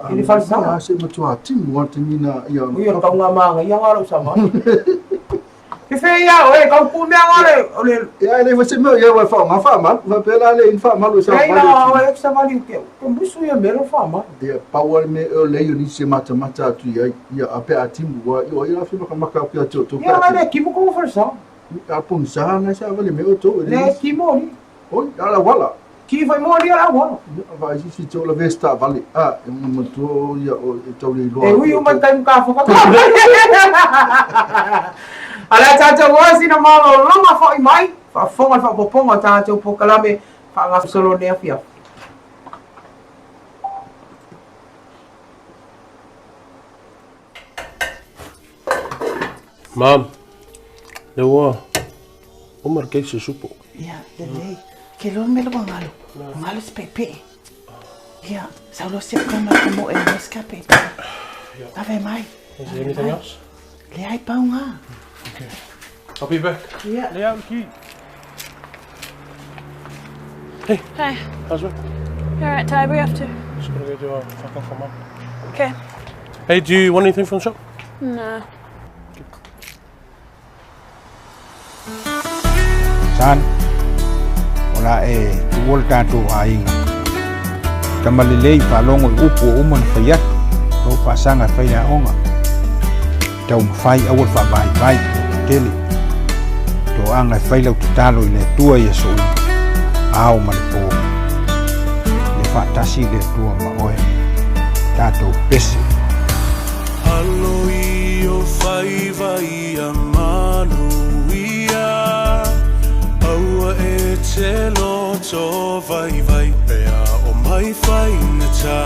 I le falesa. Ia, se matua timu a te mina ia. Ia, tau ngā mānga, ia ngā lau sama. Te whea ia, oe, kau pū mea ngā le, o le... Ia, e le wase mea, ia, wai wha ngā wha malu, wha pēlā le in wha malu e sa wali. Ia, oe, e sa wali, ke, ke musu ia mea wha malu. Ia, pau ale me o le ni se mata mata atu ia, ia, a pe a timu, wa, ia, ia, whima ka maka au kia tō, tō Ia, ngai le kimu ko whalesa. A pung sa, ngai sa wale me o tō. Le kimu ni. Oi, ala wala. Ki whai moa ria la wala. Vai si si tau la vesta vale. A, e mo matua ia o e tau le iloa. E ui uma tai muka whaka. Ala tātou oa sina malologa whai mai. Whaafonga le whaapoponga o tātou pokalame whaangasolo nei awhiawhi. Mom, lea ua uma le keisi supo. Ia, lelei. Ke loa mele ua galo. Galo se peepee. Ia, sau loa se uka mai ka moe mai se ka peepee. Lave mai. Is there anything else? Leai pau ngā. Okay. I'll be back. Ia. Lea au ki. Hey. Hey. How's work? All right, Ty, we have to. Just gotta go do a fuck off for mum. Okay. Hey, do you want anything from the shop? No. Son, o la e tuua le tatou aiga. Tama lelei faalogo i upu ua uma ona fai atu, lou faasaga e fai le aoga. Taumafai aua le faavaivai ua tele. Toaga e fai lau tatalo i le Atua i aso uma, ao ma le po. Ia faatasi le Atua ma oe, tatou pese. Alo i o faiva ia manuia, Aua e te loto vaivai pea o mai faigata,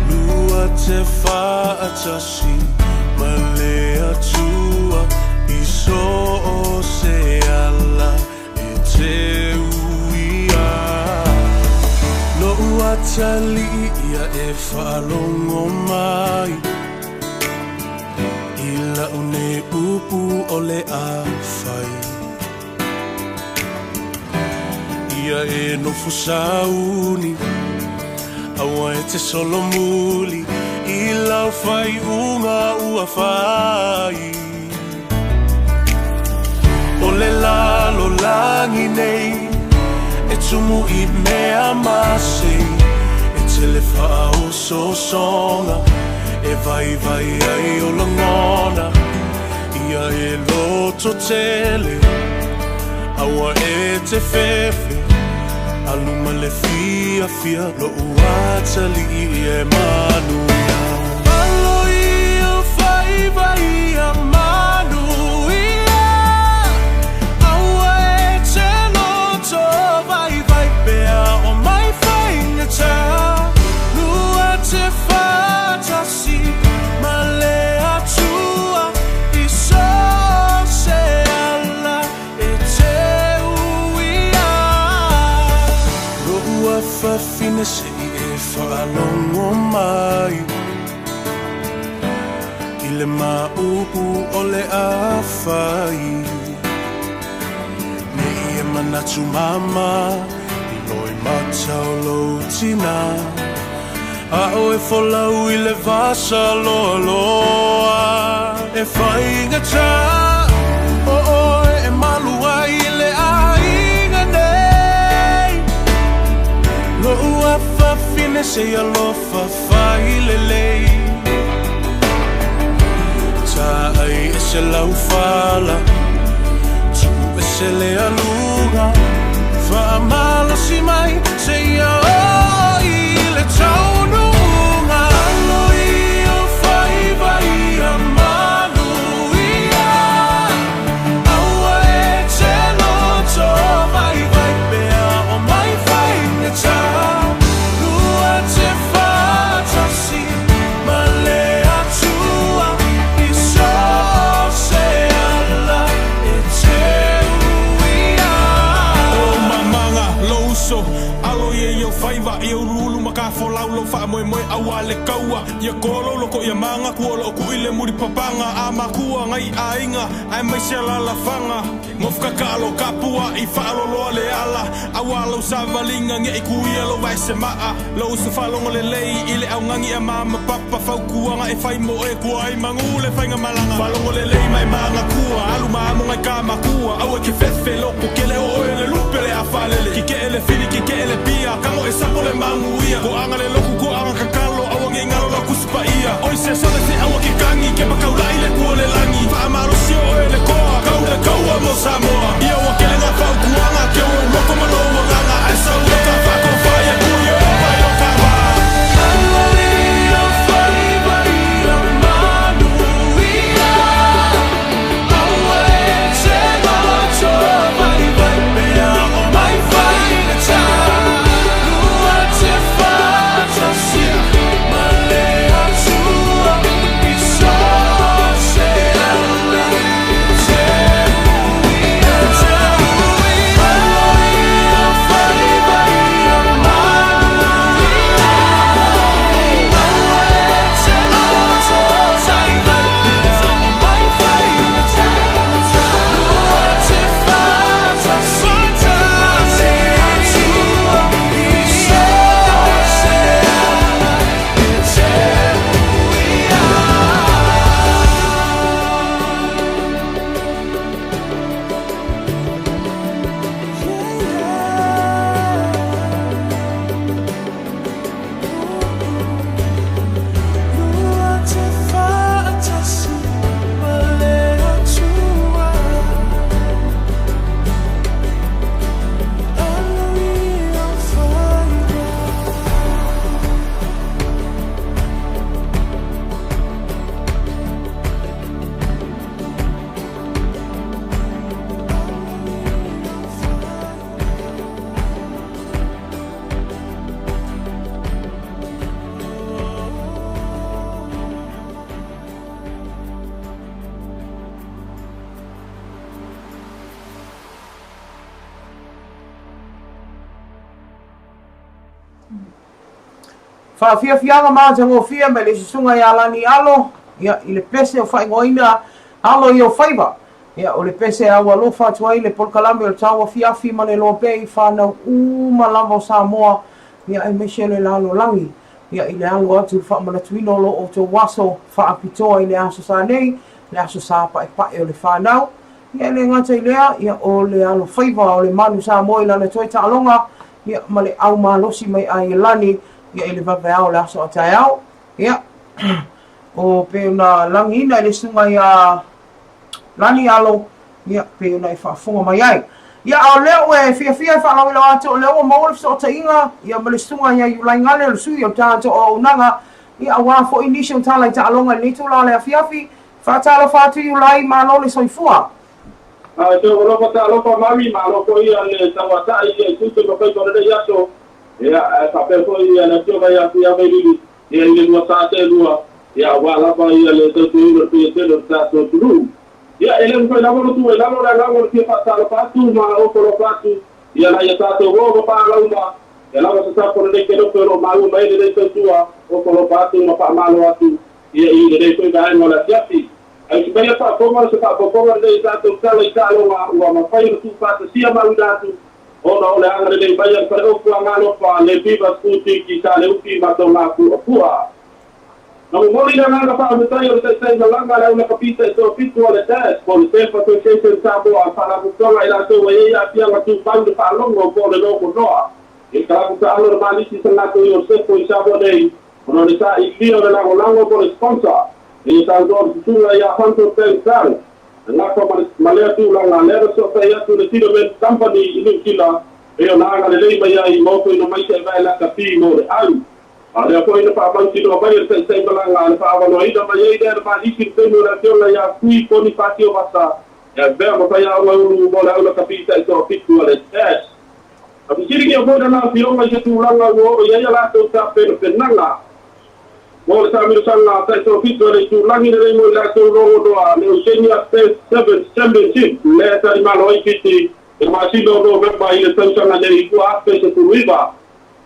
Lua te faatasi ma le Atua i so o se ala e te uia. Lo'u atalii ia e faalogo mai i la'u nei upu o le a fai. Ia e nofo sauni, aua e te solomuli i lau faaiuga ua fai. O le lalolagi nei e tumu i mea masei, e tele faaosoosoga e vaivai ai o lagona, ia e loto tele, aua e te fefe, alu ma le fiafia, lo'u atalii e manuia. Alo i o faiva ia manuia, aua e te loto vaivai pea o mai faigata, lua te faatasi ma le Atua i so o se ala e te uia. Lo'u afafine se i e faalogo mai i le maʻupu o le a fai. Nei e manatu mama i loimata o lou tina, a o e folau i le vasa loa loa. E faigata o oe e malu ai i le aiga nei. Lo'u afafine se i alofa fai lelei. Taai ese lau fala, tuu ese le aluga, faamalosi mai seia oo i le taunuuga. Alo i o faiva ia manuia, aua e te loto vaivai pea o mai faigata, lua te faatasi ma le Atua i so o faiva Ia uluulu ma ka folau lou faamoemoe Aua le kaua Ia kolou loko ia maga Kua loo kui le muli papaga A makua ngai aiga Aemaise alalafaga Gofokakalo kapuaʻi faaloloa le ala Auā lau savaliga Neʻi kuia lou vae semaʻa Lou uso faalogo lelei I le augani a ma papa Fautuaga e fai mo oe Kua ai magū le faigamalaga Faalogo lelei ma e magakua Alu ma amo ngai ka makua Aua e ke fefe loko kele O oe le lupe o le a faalele Kikeʻe le fili kikeʻe le pia Kago e sapo le maguia Toaga le loku toaga kakalo Aua nei galo lau Tusi Paia Oi se sole se aua ke kagi Ke makaulaʻi le kua o le lagi Faamalosi o oe le koa Kau le kaua mo Samoa Ia ua kele ngā fautuaga Ke ou loko ma lou agaga Ae sau ia ka faakofa ia kui e opa i lo ka wā. Faafiafiaga matagofie mai le susuga ia Lani Alo, ia, i le pese o faaigoaina Alo i ou faiva. Ia, o le pese e aualofa atu ai le polokalame o le tauafiafi ma le loa pea i whanau uma lava o Samoa, ia, aemaise le lalolagi, ia, i le alo atu i le faamanatuina o lo outou aso faapitoa i le Aso Sa nei, le Aso Sa Paepae o le Whanau. Ia, e le gata i lea, ia, o le alofaiva o le Manu Samoa i lana toe taaloga, ia, ma le au malosi mai Aielani, ia, i le vaveao o le aso a taeao. Ia, o pei ona lagiina i le susuga ia Lani Alo, ia, pei ona e faafofoga mai ai. Ia, a o lea ua e fiafia e faalavelave atu, o lea ua maua le fesootaiga, ia, ma le susuga ia Iulai Gale, o le sui o le tagata o auaunaga, ia, aua foi nisi o tala i taaloga i lenei itula o le afiafi. Faatalofa atu Iulai, malo le soifua. Ae toe alofa talofa Mary, malo foi le tauatai ia i tiute ma faiva o lenei aso. Ia, ae faapea foi le Afioga ia Fiameilili, ia i le lua sa seelua, ia aua lava ia le tautuaina o le paia tele o le tatou atunuu. Ia, e le mafai lava ona tuu ai lalo le agaga o le fia faatalofa atu ma ofo alofa atu, ia na ia tatou o ma paalauma, ia lava se tapu o lenei kelope o lo o maua mai ai lenei tautua, ofo alofa atu ma faamalo atu, ia i lenei foi vaega o le afiafi. Ae usi mai le faafofoga o se faafofoga lenei i tatou tala i taaloga ua mafai ona tuufaatasia ma auina atu ona o le agalelei mai a le Faleofu a Galofa le Viva Sputiki sa le ufi ma Togapuapua. Na momoli le agaga faafetai o le Taitai Malaga a le Aulakapita i Toafitu a le DAS po o le Deaf Association Samoa Faalapotopotoga i latou ua i ai aafiaga tumau i le faalogo po o le logonoa i le kalapu taalo le Malisi Salato Iosefo i Samoa nei Ona o le sailia o le lagolago mo le sponsor, e saunoa le susuga ia Hunter Ben Sal, e gafa ma lea tulaga, lea na fesootai atu le Tiedemann Company i Niu Sila, pei ona agalelei mai ai ma ofoina mai se vae lakapi mo le au. A o lea foi na faamautinoa mai e le taitaimalaga le faaavanoaina mai ai lea na malisi le taimi o le afioga ia Kui Ponifasio Vasa e avea ma faiaoga ulu mo le au lakapi taitoafitu a le Jazz. Na fesiligia foi lana afioga i se tulaga ua oo i ai a latou tapenapenaga mo le taamilosaga taitoafitu a le itulagi lenei mo i latou logonoa le Oceania Test Sevens Championship lea e talimalo ai Fiti i le masina o Novema i le tausaga nei 2019.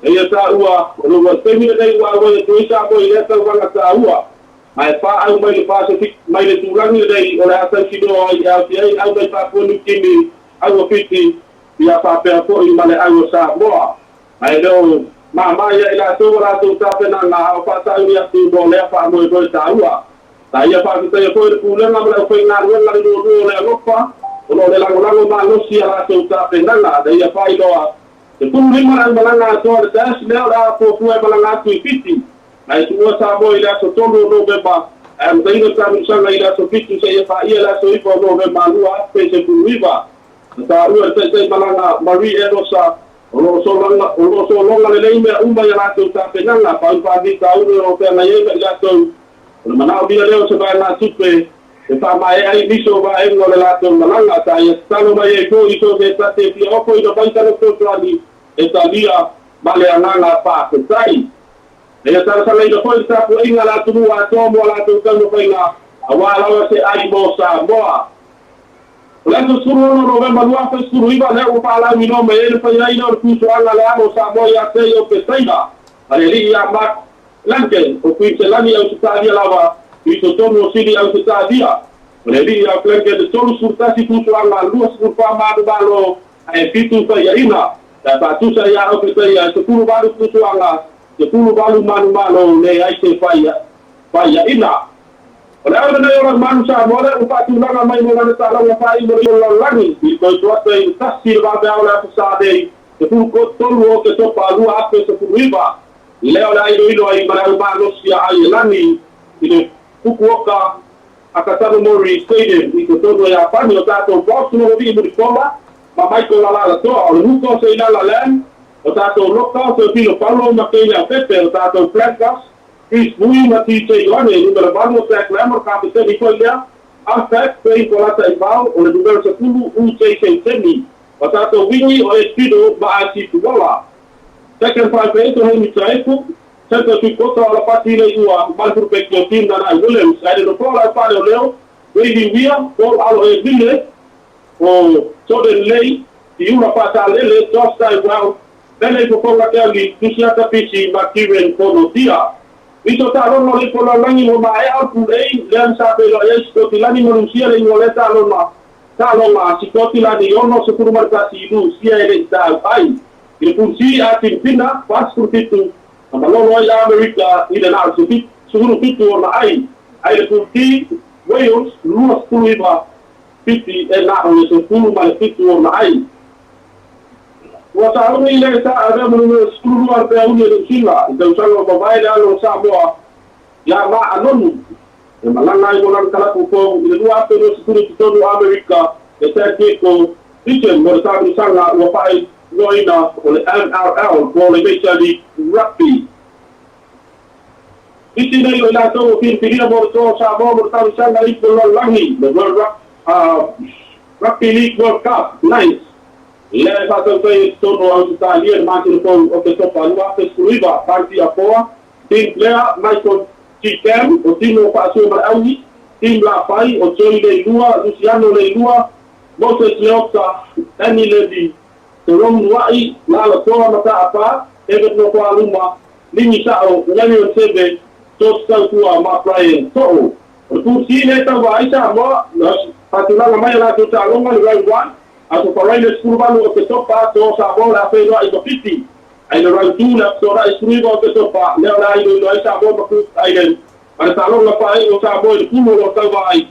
Eia taua, o le taimi lenei ua auai atu ai Samoa i lea tauvaga taua, ma e paau mai le Pasefiki mai le tulagi lenei o le a tausinoa ai e aofia ai le au mai Papua New Guinea, au o Fiti, ia faapea foi ma le au o Samoa. Ma e le o māmā ia i latou a latou tapenaga a o faatauli atu mo lea faamoemoe taua. Sa ia faafetaia foi le Pulega ma le aufaigaluega le luolua o le alofa o lo o le lagolago malosi a latou tapenaga ina ia faailoa 15 le aumalaga atoa o le Dash lea o le a fuafua e malaga atu i Fiti. Na e tuua Samoa i le aso 3 o Novema ae amataina le taamilosaga i le aso 7 seia paia le aso 9 o Novema 2019. Na taua e le taitai malaga Marie Elosa o lo o sologa lelei mea uma i a latou tapenaga, pau faafitauli o lo o feagai ai ma i latou. O le manaomia lea o se vaegatupe e faamaea ai nisi o vaega o le latou malaga. Sa ia tatalo mai ai foi i so o se tasi e fia ofoina mai sana fesoasoani e talia ma le agaga faafetai. Na ia talosagaina foi le tapuaiga a le atunuu atoa mo a latou taumafaiga aua lava se ai mo Samoa. O le aso 16 Novema 2019 lea ua faalauiloa mai ai le fai ai lea o le tuusoaga a le alo o Samoa ia te ia o Pesaila ma le alii ia Mark Lanken o Kuiniselani Ausetalia lava i totonu o Sini Ausetalia. O le alii ia Lanken e 31 tuusoaga 24 manumalo ae 7 faiaina. Pe a faatusa ia Ausetalia e 18 tuusoaga 18 manumalo leai se faiaina. O le au lenei o lau manu Samoa lea ua faatulaga mai mo lana taaloga faaiu o le lalolagi i le toe tuata i le tasi le vaveao o le aso Sa nei 13 o Oketopa 2019. Lea o le a iloilo ai ma le au malosi a Aielani i le Fukuoka Akatanomori Stadium i totonu o Iapani. O tatou Boss Lolovii Mulipola ma Michael Alalatoa, o le Huka o Seilala Lam, o tatou Loka o Teofilo Paulo ma Kane Leaupepe, o tatou Flankers Chris Vui ma TJ Ioane, numera 8 o Jack Lam o le kapeteni foi lea, Halfback, Dwayne Polata Ivao, o le numera 10 UJ Seuteni, o tatou wingi o Ed Fiddle ma Archie Tuala. Second five-eighth o Hemi Taefu, Centre three-quarter o Alapati Leiua, ma le fulubeki o Tim Nanai Williams. Ae le nofoa o le aufaleoleo, Wayne Wia, Paul Alo Emile, o Jordan Lay, Iula Faasalele, Josh Taiwau, Pele Fofoga Keali, Tusiata Pisi ma Kieran Konotia. I so taaloga o le ipo lalolagi ua maea o le Pool A, lea na sa feiloai ai Sikotilani ma Lusia le igoa o lea taaloga, taaloga a Sikotilani 61 Lusia e le i taau ai. I le Pool C, Atinipina, 47, na malolo ai Amerika i le na o le 17 ona ai. Ai le Pool D, Wales, 29, Fiti e na o le 17 ona ai. Ua sauni le sa avea ma numera 12 le peauli e Niu Sila i tausaga ua mavae le alo o Samoa ia Ma'a Nonu e malaga ai mo lana kalapu fou i le 2020 i totonu o Amerika e San Diego Legion mo le taamilosaga ua faaigoaina o le MRL po o le Major League Rugby. Isi nei o i latou ua filifilia mo le toa o Samoa mo le taamilosaga i le lalolagi, le World Rugby League World Cup, Nice. Lea e faatautai i totonu o Ausetalia i le masina fou o Oketopa 2019, Panti Afoa, Tim Blair, Michael G. Cam, o Tino Faasua ma le Aui, Tim Lafai, o Joey Leilua, Luciano Leilua, Moses Leota, Danny Levy, Jerome Nua'i, Lala Toa Mata'afa, Evan Nofoaluma, Limi Sa'o, Marion Seve, George Tautua ma Brian To'o. O le Pule C lea e tauva ai Samoa, na faatulaga mai a latou taaloga i le Round 1, Aso Faraile 18 Oketopa, to Samoa o le a feiloai ma Fiti. Ai le Round 2 le Asotora'i 19 Oketopa, lea o le a iloilo ai Samoa ma Cook Island. Ma le taaloga faaiu o Samoa i le pulu o lo o tauva ai,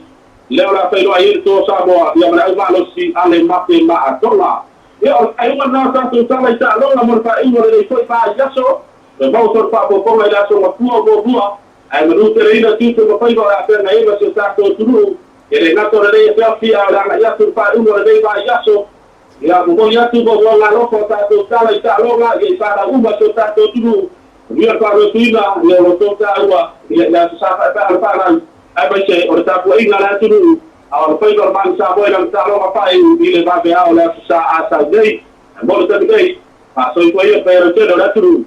lea o le a feiloai ai le to Samoa ia ma le au malosi a le Mafe Maatoga. Ia, o le faaiuga lena o tatou tala i taaloga mo le faaiuga o lenei foi vaiaso. Toe maua sona faaopoopoga i le aso Gafua muamua, ae manu teleina tiute ma faiva o le a feagai ai ma si o tatou atunuu. E le gata o lenei afiafi, a o le agai atu i le faaiuga o lenei vaiaso. Ia momoli atu moamoaga alofa o tatou tala i taaloga, ia i fanau uma si o tatou atunuu. Manuia le faaluatuina, ia o lo outou taua, ia i le aso sa paepae o le fanau, aemaise o le tapuaiga a le atunuu, a o le faiva o le Manu Samoa i lana taaloga faaiu i le vaveao o le aso sa a sau nei. Ae mo le taimi nei, faasoifua ia paia lautele o le atunuu.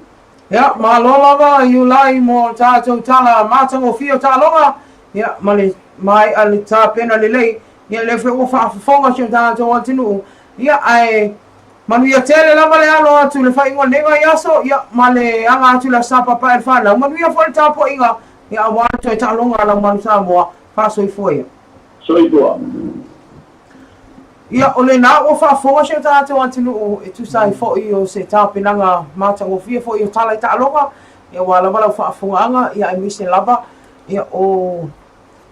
Ia, malo lava Iulai mo le tatou tala matagofie o taaloga, ia, ma le maea le tapena lelei, ia lea foi ua faafofoga si o tatou atunuu, ia, ae. Manuia tele lava le alo atu i le faaiuga o lenei vaiaso, ia, ma le aga atu i le Aso Sa Papae a le fanau. Manuia foi le tapuaiga, ia, aua le toe taaloga a lau Manu Samoa. Faasoifua ia. Soifua. Ia, o lena ua faafofoga si o tatou atunuu e tusa ai foi o se tapenaga matagofie foi o tala i taaloga, ia, aua lava lau faafofogaaga, ia, aemaise lava, ia, o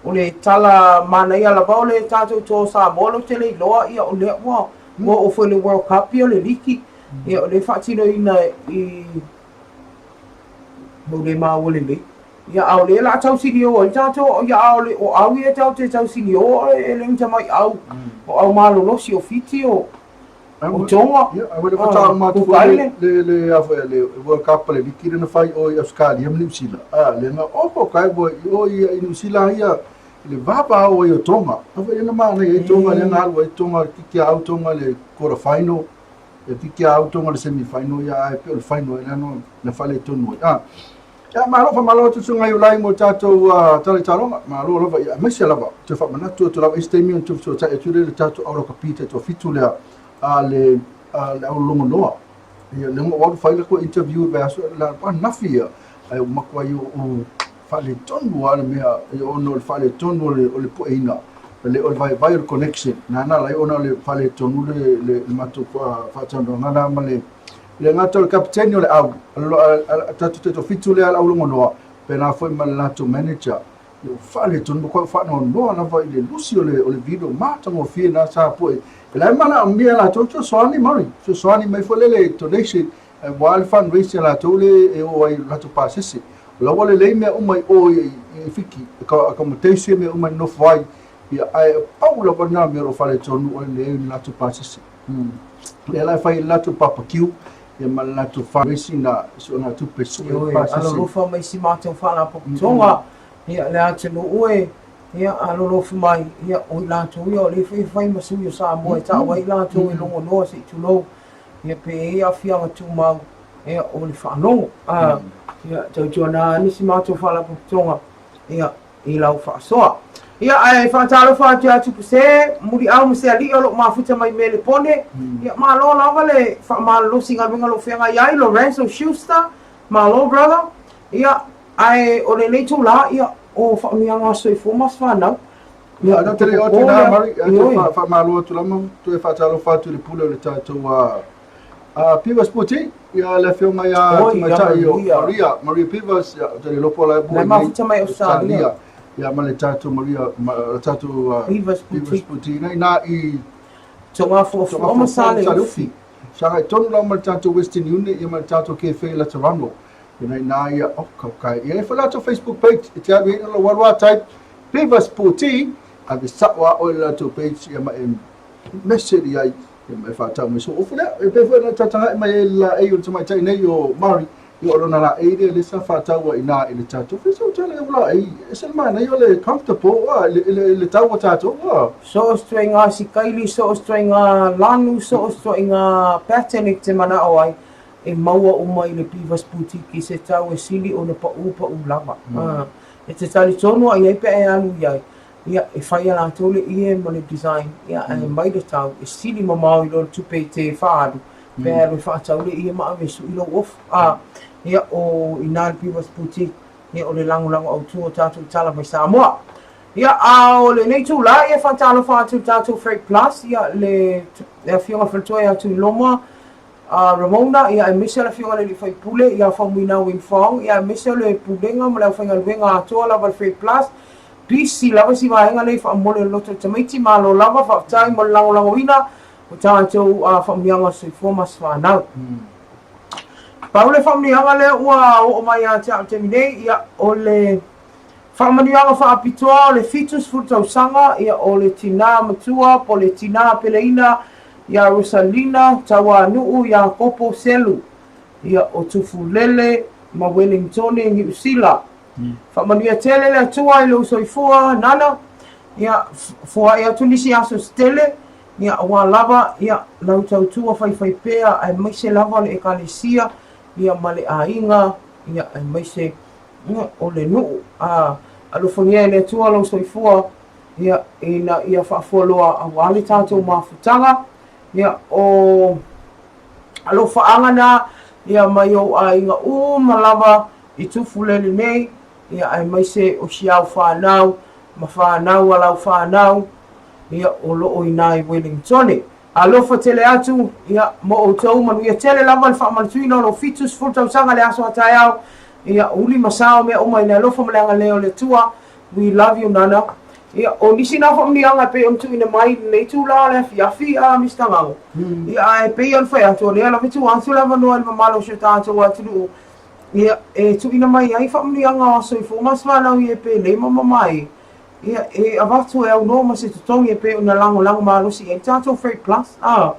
O le tala manaia lava o le tatou toa o Samoa lou te le iloa ia o lea ua ua oo foi i le World Cup ia o le liki ia o lea e faatinoina i ua le maua lelei ia a o lea la tausinio ai tatou ia a o le o au ia tatou te tausinio e le ni tamai au o au malolosi o Fiti o O Tonga. Ia, a ua faatoa uma atu foi le, le, a foi, le World Cup le liki lea na fai o i Australia ma Niu Sila. A, le na, o ko kai ua i o i, i Niu Sila ia, le vava o ai o Tonga. A foi na mānai ai Tonga, le na alu ai Tonga, kiki au Tonga le quarter final, e kiki au Tonga le semi final, ia ai pe o le final, e no, na whale tonu ai. A, ia, malo whamalo atu sunga i ulai mo tātou uh, tala i tāronga, malo lava, ia, maise lava, te whamanatu atu lava, isi taimi on te tai atu le tātou aura ka pita to fitu lea, a le, a le au longo noa. Ia, le ngo waru whaila ko interview ve aso, la, pa nafi ia, ai o makua i o, o whale tonu a le mea, i o no le whale tonu o le, o le poe ina, le o le vai vai o le connection, nā nā lai ona le whale tonu le, le, le mātou whaatanoanga nā ma le, Le gata o le kapiteni o le au, a tatou te toafitu lea le aulogonoa, pēlā foi ma le latou manager. Ua faaletonu ma faanoanoa lava i le lusi o le o le video matagofie na sa poe. E la e manaomia e latou fesoasoani Murray, fesoasoani mai foi lele donation aua le fundraising a latou le e oo ai i le latou pasese. O la ua lelei mea uma i o i Fiti, accommodation mea uma e nofo ai, ia ae pau lava lena mea o lo o faaletonu o le leai o ni latou pasese. Lea la e fai ai le latou barbecue ia ma le latou fundraising na suega tupe sue Ioe, alolofa mai si matou faalapotopotoga, ia le atunuu e, ia alolofa mai, ia o i latou ia o lea foi e fai ma sui o Samoa e tau ai i latou e logonoa se i tulou, ia pe i ai aafiaga tumau, ia o le faalogo. A, ia tautuana ane si matou faalapotopotoga, ia i lau faasoa. Ia, ae faatalofa atu ia Tupu Se, Muliau ma Sealii o lo o mafuta mai Melepone. Ia, malo lava le faamalolosi i galuega o lo o feagai ai, Lorenzo Schuster, malo brother. Ia, ae o lenei itulā, ia, o faamanuiaga a soifua ma se fanau. Ia, Ia, te le o atu nā, Mari, ia, faamalo atu lava, toe faatalofa atu i le pule o le tatou Pivas Puti, ia le afioga ia Tamaitai o Maria, Maria Pivas, ia, ou te le iloa po o la e po nei. Mafuta mai Australia. Ia, ma le tatou Maria, ma le tatou Pivas Puti. Pivas Puti, ina ina i Togafuafua ma Saleufi. Sagai tonu la ma le tatou Western Union, ia ma le tatou Kefe Laterano. Ina ina ia, oh, kaukai. Ia, e fai latou Facebook page, e te alu i ina lau alu a type, Pivas Puti, ave sao a oe le latou page, ia ma e message i ai, Ia ma e faatau mai sou ofu lea. E pei foi ona tataga'i mai ai le laei o le tamaitai nei o Mari, ia o lona laei lea lea sa faataua i ina i le tatou fesa o tele o laei. E ese le manaia o le comfortable a i le, i le tau o tatou a. So o se ituaiga sikaili, so o se ituaiga lanu, so o se ituaiga pattern e te manao ai, e maua uma i le Beavers Boutique i se tau e sili ona paʻu lava. E te talitonu a i ai pe a e alu i ai, Ia, e fai e latou le ie ma le design, ia, ae mai le tau, e sili mamao i lo le tupe i te faaalu, pe alu e faatau le ie ma ave e sui lou ofu. A, ia, o i ina le Beavers Boutique, ia, o le lagolago autu o tatou tala mai Samoa. Ia, a o lenei itulā, ia, e faatalofa atu i le tatou Freight Plus, ia, le, le Afioga Faletua ia Tuiloma, a Ramona, ia aemaise le Afioga i le Alii Faipule ia Faumuina Wing Fong, ia aemaise o le Pulega ma le aufaigaluega atoa lava a le Freight Plus, pisi lava si vaega lea i faamomoli o le loto o tamaiti, malo lava, faafetai mo le lagolagoina o tatou faamanuiaga o soifua ma se fanau. Pau le faamanuiaga lea ua oo mai ia te au i le taimi nei, ia o le Faamanuiaga faapitoa o le 70 tausaga ia o le tinā matua po le tinā peleina ia Rosalina Tauanuu Iakopo Selu ia o Tufulele ma Welingtone Niu Sila. Faamanuia tele le Atua i lou soifua Nana ia foai atu nisi aso se tele ia aua lava ia lau tautua faifaipea aemaise lava le Ekalesia ia ma le aiga ia aemaise Ia, o le nuu, a alofagia e le Atua lou soifua, ia, ina ia faafualoa aua le tatou mafutaga. Ia, o. Alofaaga na ia mai ou aiga uma lava i Tufulele nei, ia aemaise o si au fanau ma fanau a lau fanau, ia o lo o i ina i Wellingtone. Alofa tele atu, ia, mo outou, manuia tele lava le faamanatuina o lou 70 tausaga i le aso a taeao, ia, uli ma sao mea uma i le alofa ma le agalelei o le Atua. We love you Nana. Ia, o nisi na faamanuiaga e pei ona tuuina mai i lenei itula o le afiafi a Mister Gago. Ia, ae pei ona fai atu, o lea lava e tuu atu le avanoa i le mamalu o si o tatou atunuu, ia, e tuuina mai ai faamanuiaga o aso soifua ma aso fanau i e penei ma mamae. Ia, e avatu e aunoa ma se totogi e pei ona lagolago malosi i ai le tatou Freight Plus. A.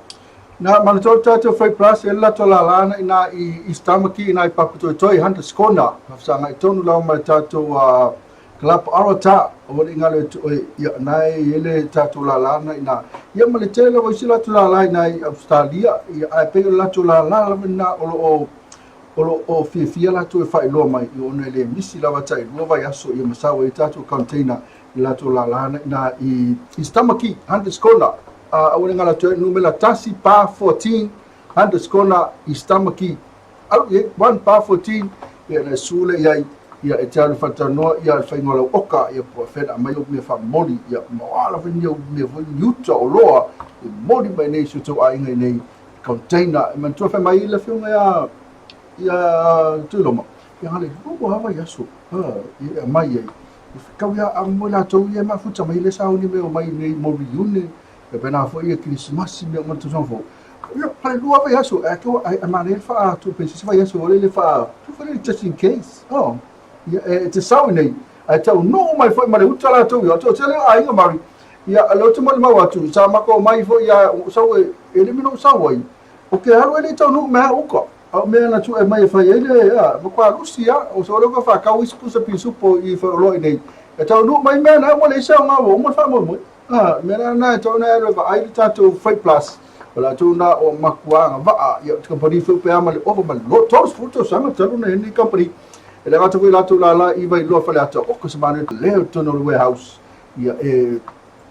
Na manatua le tatou Freight Plus e le latou lala ana ina i East Tamaki ina i Papatoetoe i Hunters Corner. Faasagai tonu lava ma le tatou Club Arata o le ingalo e toe ia na e i ele tatou lala ana ina ia ma le tele lava isi latou lala ina i Australia ia ae pei o le latou lala lava ina o lo o o lo o fiafia latou e faailoa mai i ona e le misi lava tailua vaiaso ia ma sau ai tatou container i latou lala ana ina i East Tamaki Hunters Corner a aua ne galo atu ai numera tasi pa 14 Hunters Corner East Tamaki alu i ai 1 pa 14 ia na su le i ai ia e te alu faatanoa ia le faiga o lau oka ia po o fea na aumai au mea faamomoli ia ma o a lava ni au mea foi ni uta o loa e moli mai nei i si o tou aiga i nei container e manatua fai mai le afioga ia ia Tuiloma ia gale lua lava vaiaso e aumai ai e fetau ia a mo latou ia e mafuta mai le sauni me o mai nei mo reunion e pena foi ia Kerisimasi mea uma le tausaga fou ia pale lua vaiaso e ke e manaia le faatupe se vaiaso o le le faa tu foi le just in case oh ia e te sau nei ae tau nuu mai foi ma le uta latou ia o tele aiga Mari Ia, o lea ou te molimau atu, sa matou omai foi ia sau e, e le mea na ou sau ai, o ke alu e le i taunuu mea a uka, a o mea na tue mai e fai ai le, a, matua lusi a, o so lea ua faatau isi pusa pisupo i Faleoloa i nei, e taunuu mai mea na, ua leai se aoga ua uma le faamoemoe. A, mea la na e tatau ona e alu e vaai le tatou Freight Plus, o latou na o matua agavaa, ia, o te kamupani foi pe a ma le ova ma le 30 tausaga talu ona i ai lenei kamupani. E le gata foi latou lala i Vailoa Faleata, oka se manaia lea i totonu o le warehouse, Ia e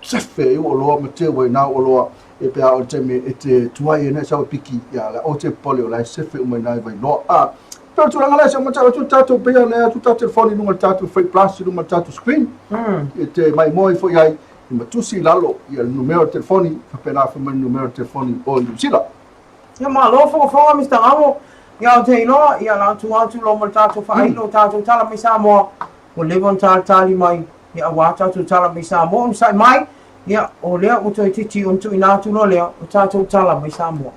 sefe ai ou oloa ma teu ai nā oloa e pe a o le taimi e te tuai ai na e sau e piki ia le o te popole o la e sefe uma i nā i Vailoa. A pe o le tulaga lea se o matau atu le tatou pei ona e atu tatou telefoni i luga o le tatou Freight Plus i luga o le tatou screen e te maimoa ifo i ai i ma tusi i lalo ia le numera o le telefoni faapena foi ma le numera o le telefoni o Niu Sila. Ia malo fogafoga Mister Gamo, ia ou te iloa ia la atu atu lo ma le tatou faailo tatou tala mai Samoa ua leva ona talitali mai Ia aua tatou tala mai Samoa onosai mai, ia o lea ua toeitiiti ona tuuina atu loa lea o tatou tala mai Samoa.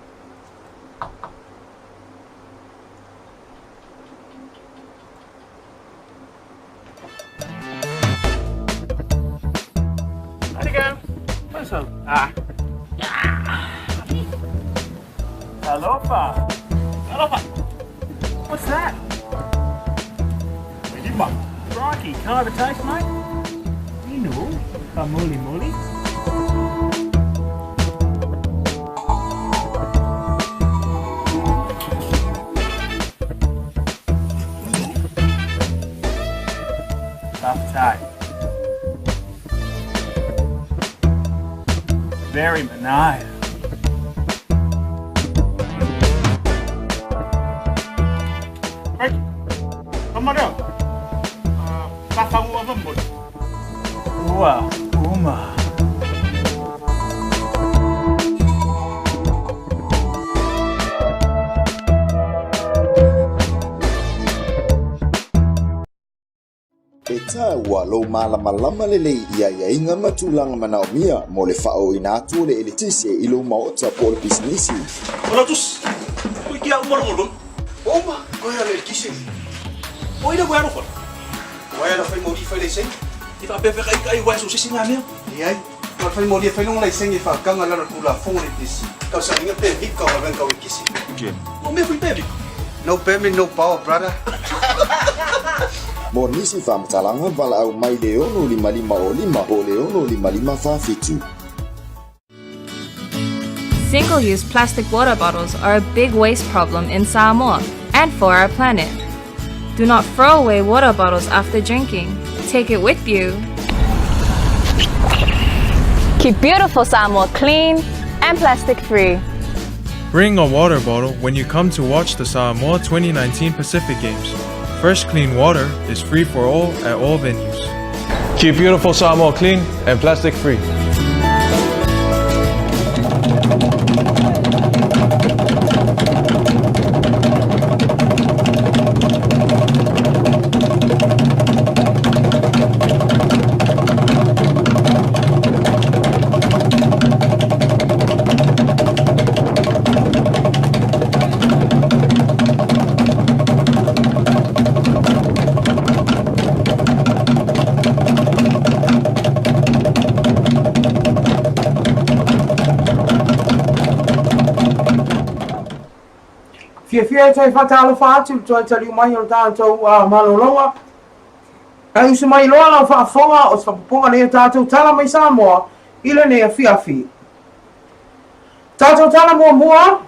Alofa. Alofa. What's that? Crikey, can I have a taste, mate? Inu, kamuli muli. Tough Very nice. Ua uma. E taua lou malamalama lelei i aiaiga ma tulaga manaomia mo le faaooina atu o le eletise i lou maota po o le pisinisi. Uma, koe a le eletise. O ina koe alofa. O ai ala fai moli fai laisenge. I faapea ka ika i wae so sisi ngā mea. Leai, ma fai moli e fai longa laisenge e whakanga lalo tulafono le pesi. Kau sa inga pe vika o venga o kisi. O mea fai pe vika. No permit, no power, brother. Mo nisi faamatalaga, valaau mai le 6 5 0 5 po o le 6 5 5 4 7. Single-use plastic water bottles are a big waste problem in Samoa and for our planet. Do not throw away water bottles after drinking. Take it with you. Keep beautiful Samoa clean and plastic free. Bring a water bottle when you come to watch the Samoa 2019 Pacific Games. Fresh, clean water is free for all at all venues. Keep beautiful Samoa clean and plastic free. Fiafia e toe faatalofa atu i le toe taliu mai o le tatou malologa. Ae usu mai loa lau faafofoga o se faapopoga nei o tatou tala mai Samoa i lenei afiafi. Tatou tala muamua,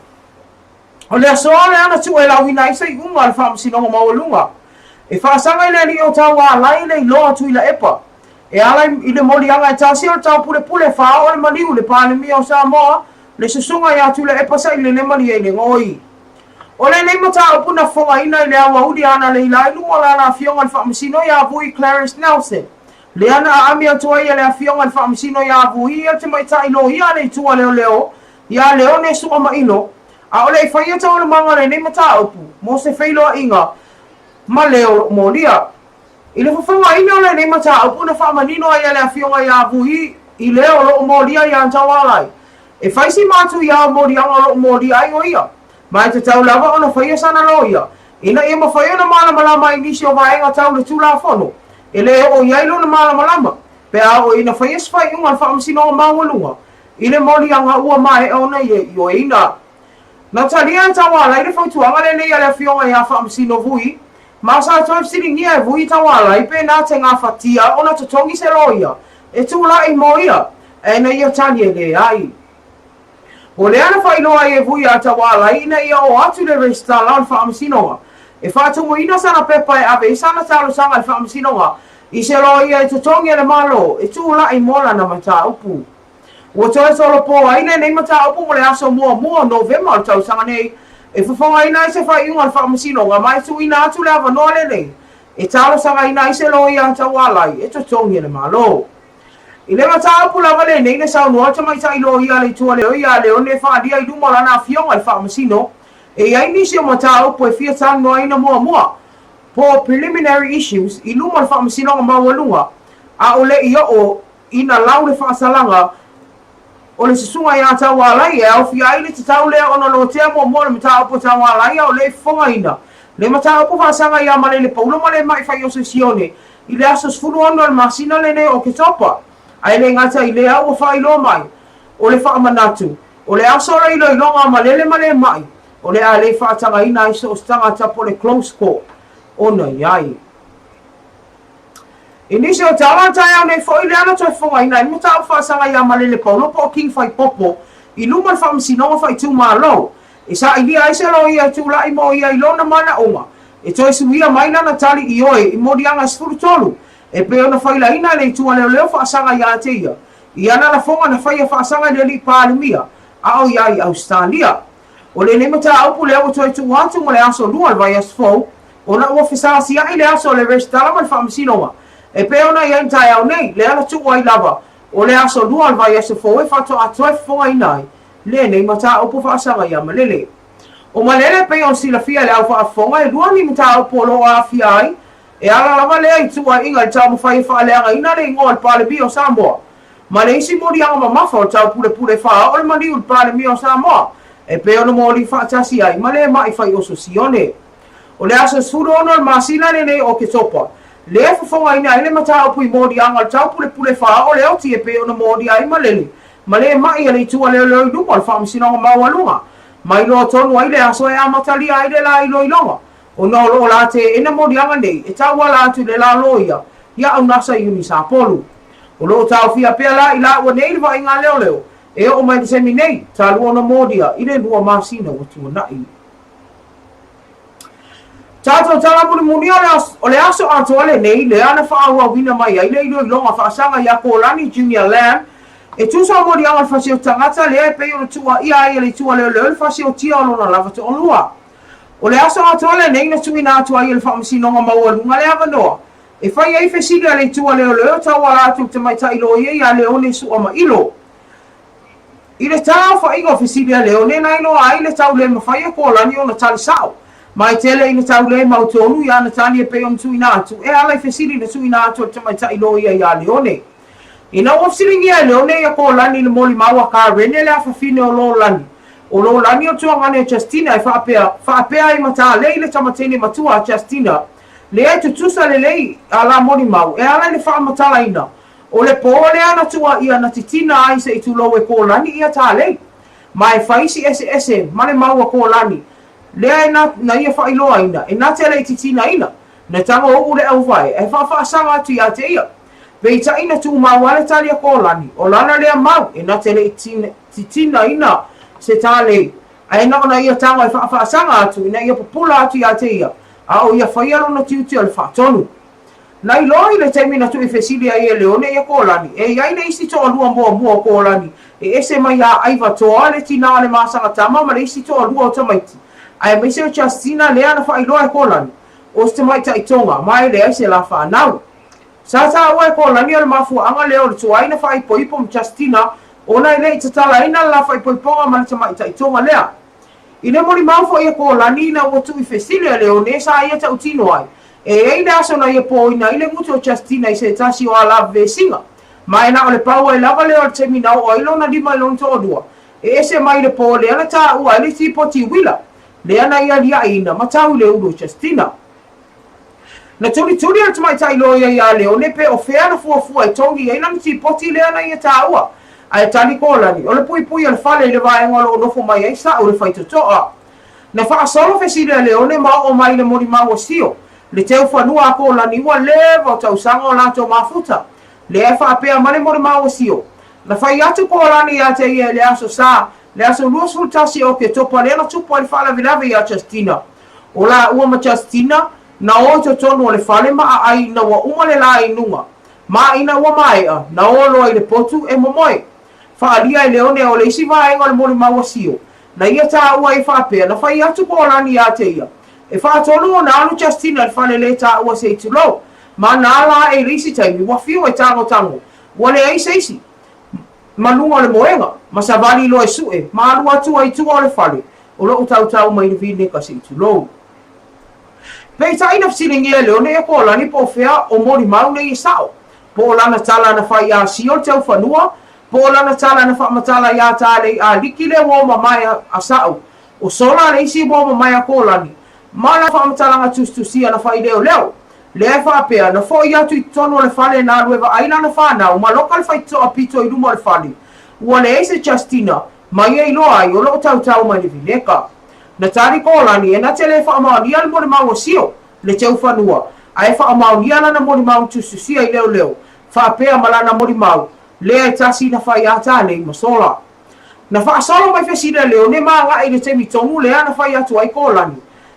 o le aso lea na tuuelauina ai se iuga a le Faamasinoga Maualuga e faasaga i le alii o Taualai le iloa Tuilaepa e ala i le moliaga e tasi o le taupulepule faaoo le maliu i le Palemia o Samoa le Susuga ia Tuilaepa Sailele Malielegaoi. O lenei mataupu na fofogaina i le aoauli analeila i luma o lana afioga i le Faamasino ia Vui Clarence Nelson, lea na aami atu ai e le afioga i le Faamasino ia Vui ia le tamaitai loia a le Itu a Leoleo ia Leone Suamailo, a o le i faia taualumaga o lenei mataupu mo se feiloaiga ma le o lo o molia. I le fofogaina o lenei mataupu na faamanino ai e le Afioga ia Vui i le o lo o molia ia Taualai, e fai si matuia o moliaga o lo o molia ai o ia, ma e tatau lava ona faia sana loia, ina ia mafai ona malamalama ai nisi o vaega tau le Tulafono e le oo i ai lona malamalama, pe a oo ina faia se faaiuga a le Faamasinoga Maualuga i le moliaga ua maea ona ia ioeina. Na talia e Taualai le fautuaga lenei a le Afioga ia Faamasino Vui, ma sa toe fesiligia e Vui Taualai pe na te gafatia ona totogi se loia e tulai mo ia, ae na ia tali e leai. O lea na faailoa ai e Vui a Taualai ina ia oo atu le resitala o le Faamasinoga e faatumuina sana pepa e ave ai sana talosaga i le Faamasinoga i se loia e totogi e le Malo e tulai mo lana mataupu. Ua toe tolopo ai lenei mataupu mo le aso muamua o Novema o le tausaga nei, e fofogaina ai se faaiuga a le Faamasinoga ma e tuuina atu le avanoa lenei e talosagaina ai se loia taualai e totogi e le Malo. I le mataupu lava lenei na saunoa le tamaitai loia a le Itu a Leo ia Leone e faaalia i luma o lana afioga i le Faamasino e i ai nisi o mataupu e fia talanoaina muamua po o preliminary issues i luma o le Faamasinoga Maualuga a o le i oo ina lau le faasalaga o le susuga ia Taualai e aofia ai le tatau lea ona lotea muamua le mataupu a Taualai a o le i fofogaina le mataupu faasaga ia Malele Paulo ma le Ma'i Faiose Sione i le aso 16 o le masina lenei o Oketopa. Ae le gata i lea ua faailoa mai o le faamanatu o le aso o le iloiloga a Malele ma le Ma'i o le a le faatagaina ai so o se tagata po o le close court ona i ai. I nisi o tala, taeao nei foi lea na toe fofogaina ai le mataupu faasaga ia Malele Paulo po o King Faipopo i luma o le Faamasinoga Faaitumalo e sailia ai se loia e tulai mo ia i lona manaoga e toe suia mai lana tali ioe i moliaga e 13 e pei ona failaina e le Itu a Leoleo faasaga ia te ia i ana lafoga na faia faasaga i le Alii Palemia a o ia i Ausetalia. O lenei mataupu lea ua toe tuu atu mo le aso Lua o le vaiaso fou ona ua fesaasia'i le aso o le resitala ma le faamasinoga e pei ona i ai le taeao nei, lea na tuu ai lava o le aso Lua o le vaiaso fou e faatoa toe fofogaina ai lenei mataupu faasaga ia Malele. O Malele e pei ona silafia e le au faafofoga e lua ni mataupu o lo o aafia ai e ala lava lea i tuuaiga i le taumafai e faaleagaina le igoa o le Palemia o Samoa ma le isi moliaga mamafa o le taupulepule faaoo le maliu i le Palemia o Samoa e pei ona moli faatasi ai ma le ma'i fai-oso Sione. O le aso 16 o le masina lenei o Oketopa, lea e fofogaina ai le mataupu i moliaga o le taupulepule faaoo le oti e pei ona molia ai Malele ma le ma'i a le Itu a Leoleo i luma o le Faamasinoga Maualuga, ma iloa tonu ai le aso e amatalia ai le la iloiloga ona o lo o la teena moliaga nei e tauala atu i le la loia ia Aunasa Iuni Sapolu. O lo o taofia pea la i laua nei le vaaiga a leoleo e oo mai le taimi nei, talu ona molia i le lua masina ua tuanai. Tatou tala mulimuli o le aso atoa lenei lea na faaauauina mai ai le iloiloga faasaga ia Kolani Junior Lam E tusa o moliaga o le fasi o tagata lea e pei ona tuuaia ai e le Itu a Leoleo le fasi o tia o lona lava toalua. O le aso atoa lenei na tuuina atu ai e le Faamasinoga Maualuga le avanoa e fai ai fesili a le Itu a Leoleo tauala atu i le tamaitai loia ia Leone Suamailo. I le taaofaiga o fesili a Leone na iloa ai le tau le mafai e Kolani ona tali sao. Ma e tele ina tau le mautonu i ana tali e pei ona tuuina atu e ala i fesili na tuuina atu e le tamaitai loia iā Leone. Ina ua fesiligia e Leone ia Kolani i le molimau a Karene le afafine o Lolani, o Lolani o le tuagane o Justina e faapea, faapea ai Matalei le tamateine matua a Justina, lea e tutusa lelei a la molimau e ala i le faamatalaina O le pō lea na tuuaia na titina ai se i tulou e Kōlani ia Tālei. Ma e fai si eseese ma le mau a Kōlani, lea e na, na ia faailoaina, e na te le i titinaina. Na tago uʻu le auvae, ae faafaasaga atu iā te ia. Peitai na tumau a le tali a Kōlani, o lana lea mau, e na te le i titinaina se Tālei, ae na ona ia tago e faafaasaga atu ina ia pupula atu iā te ia, a o ia faia lona tiute o le faatonu. Na iloa i le taimi na tuuifesili ai e Leone ia Kōlani, e i ai le isi toalua muamua o Kōlani e ese mai iā Aiva Toa le tinā o le masaga tama ma le isi toalua o tamaiti, aemaise o Justina lea na faailoa e Kōlani, o se tamaitai Tonga ma e leai se la whanau. Sa tāua e Kōlani o le mafuaaga lea o le tuai na faaipoipo ma Justina ona e le i tatalaina le la faaipoipoga ma le tamaitai Tonga lea. I le molimau foi a Kōlani ina ua tuuifesili a Leone sa ia tautino ai, E i ai le aso na ia pōina ai le gutu o Justina i se tasi o a la vesiga. Ma e na o le pau ai lava lea o le taimi na oo ai lona lima i lona toalua, e ese mai le pō lea na tāua ai le tipoti uila, lea na ia liaʻiina ma tau i le ulu o Justina. Na tulituli e le tamaitai loia iā Leone pe o fea na fuafua e togi ai lana tipoti lea na ia tāua. Ae tali Kōlani, o le puipui a le fale i le vaega o lo o nofo mai ai saʻu le faitotoa. Na faasolo fesili a Leone ma oo mai i le molimau a Sio, le teu fanua a Kōlani ua leva o tausaga o latou mafuta. Lea e faapea ma le molimau a Sio. Na fai atu Kōlani iā te ia i le aso Sa, le aso 21 o Oketopa lea na tupu ai le faalavelave iā Justina. O lāua ma Justina, na o i totonu o le fale ma aʻai ina ua uma le lā inuga. Ma ina ua maea, na o loa i le potu e momoe. Faaalia e Leone o le isi vaega o le molimau a Sio, Na ia tāua e faapea, na fai atu Kōlani iā te ia. E faatolu ona alu Justina i le fale lē tāua se i tulou. Ma nā lā e le isi taimi, ua fiu e tagotago. Ua leai se isi. Ma luga o le moega, ma savali loa e suʻe, ma alu atu ai i tua o le fale, o loʻu tautau mai le vineka se i tulou. Peitai na fesiligia e Leone ia Kōlani po o fea o molimau nei e sao. Po o lana tala na fai iā Sio le taufanua, Po o lana tala na faamatala iā Tālei a liki le uo mamae a Saʻu, o Sola le isi uo mamae a Kōlani, ma lana faamatalaga tusitusia na faileoleo. Lea e faapea, na foʻi atu i totonu o le fale na alu e vaai lana whanau ma loka le faitotoa pito i luma o le fale. Ua leai se Justina, ma ia iloa ai o loo tautau mai le vineka. Na tali Kōlani e na te le faamaonia le molimau a Sio, le teufanua, ae faamaonia lana molimau na tusitusia i leoleo, faapea ma lana molimau lea e tasi na fai a Tānei ma Sola. Na faasolo mai fesili a Leone ma agaʻi i le taimi tonu lea na fai atu ai Kōlani.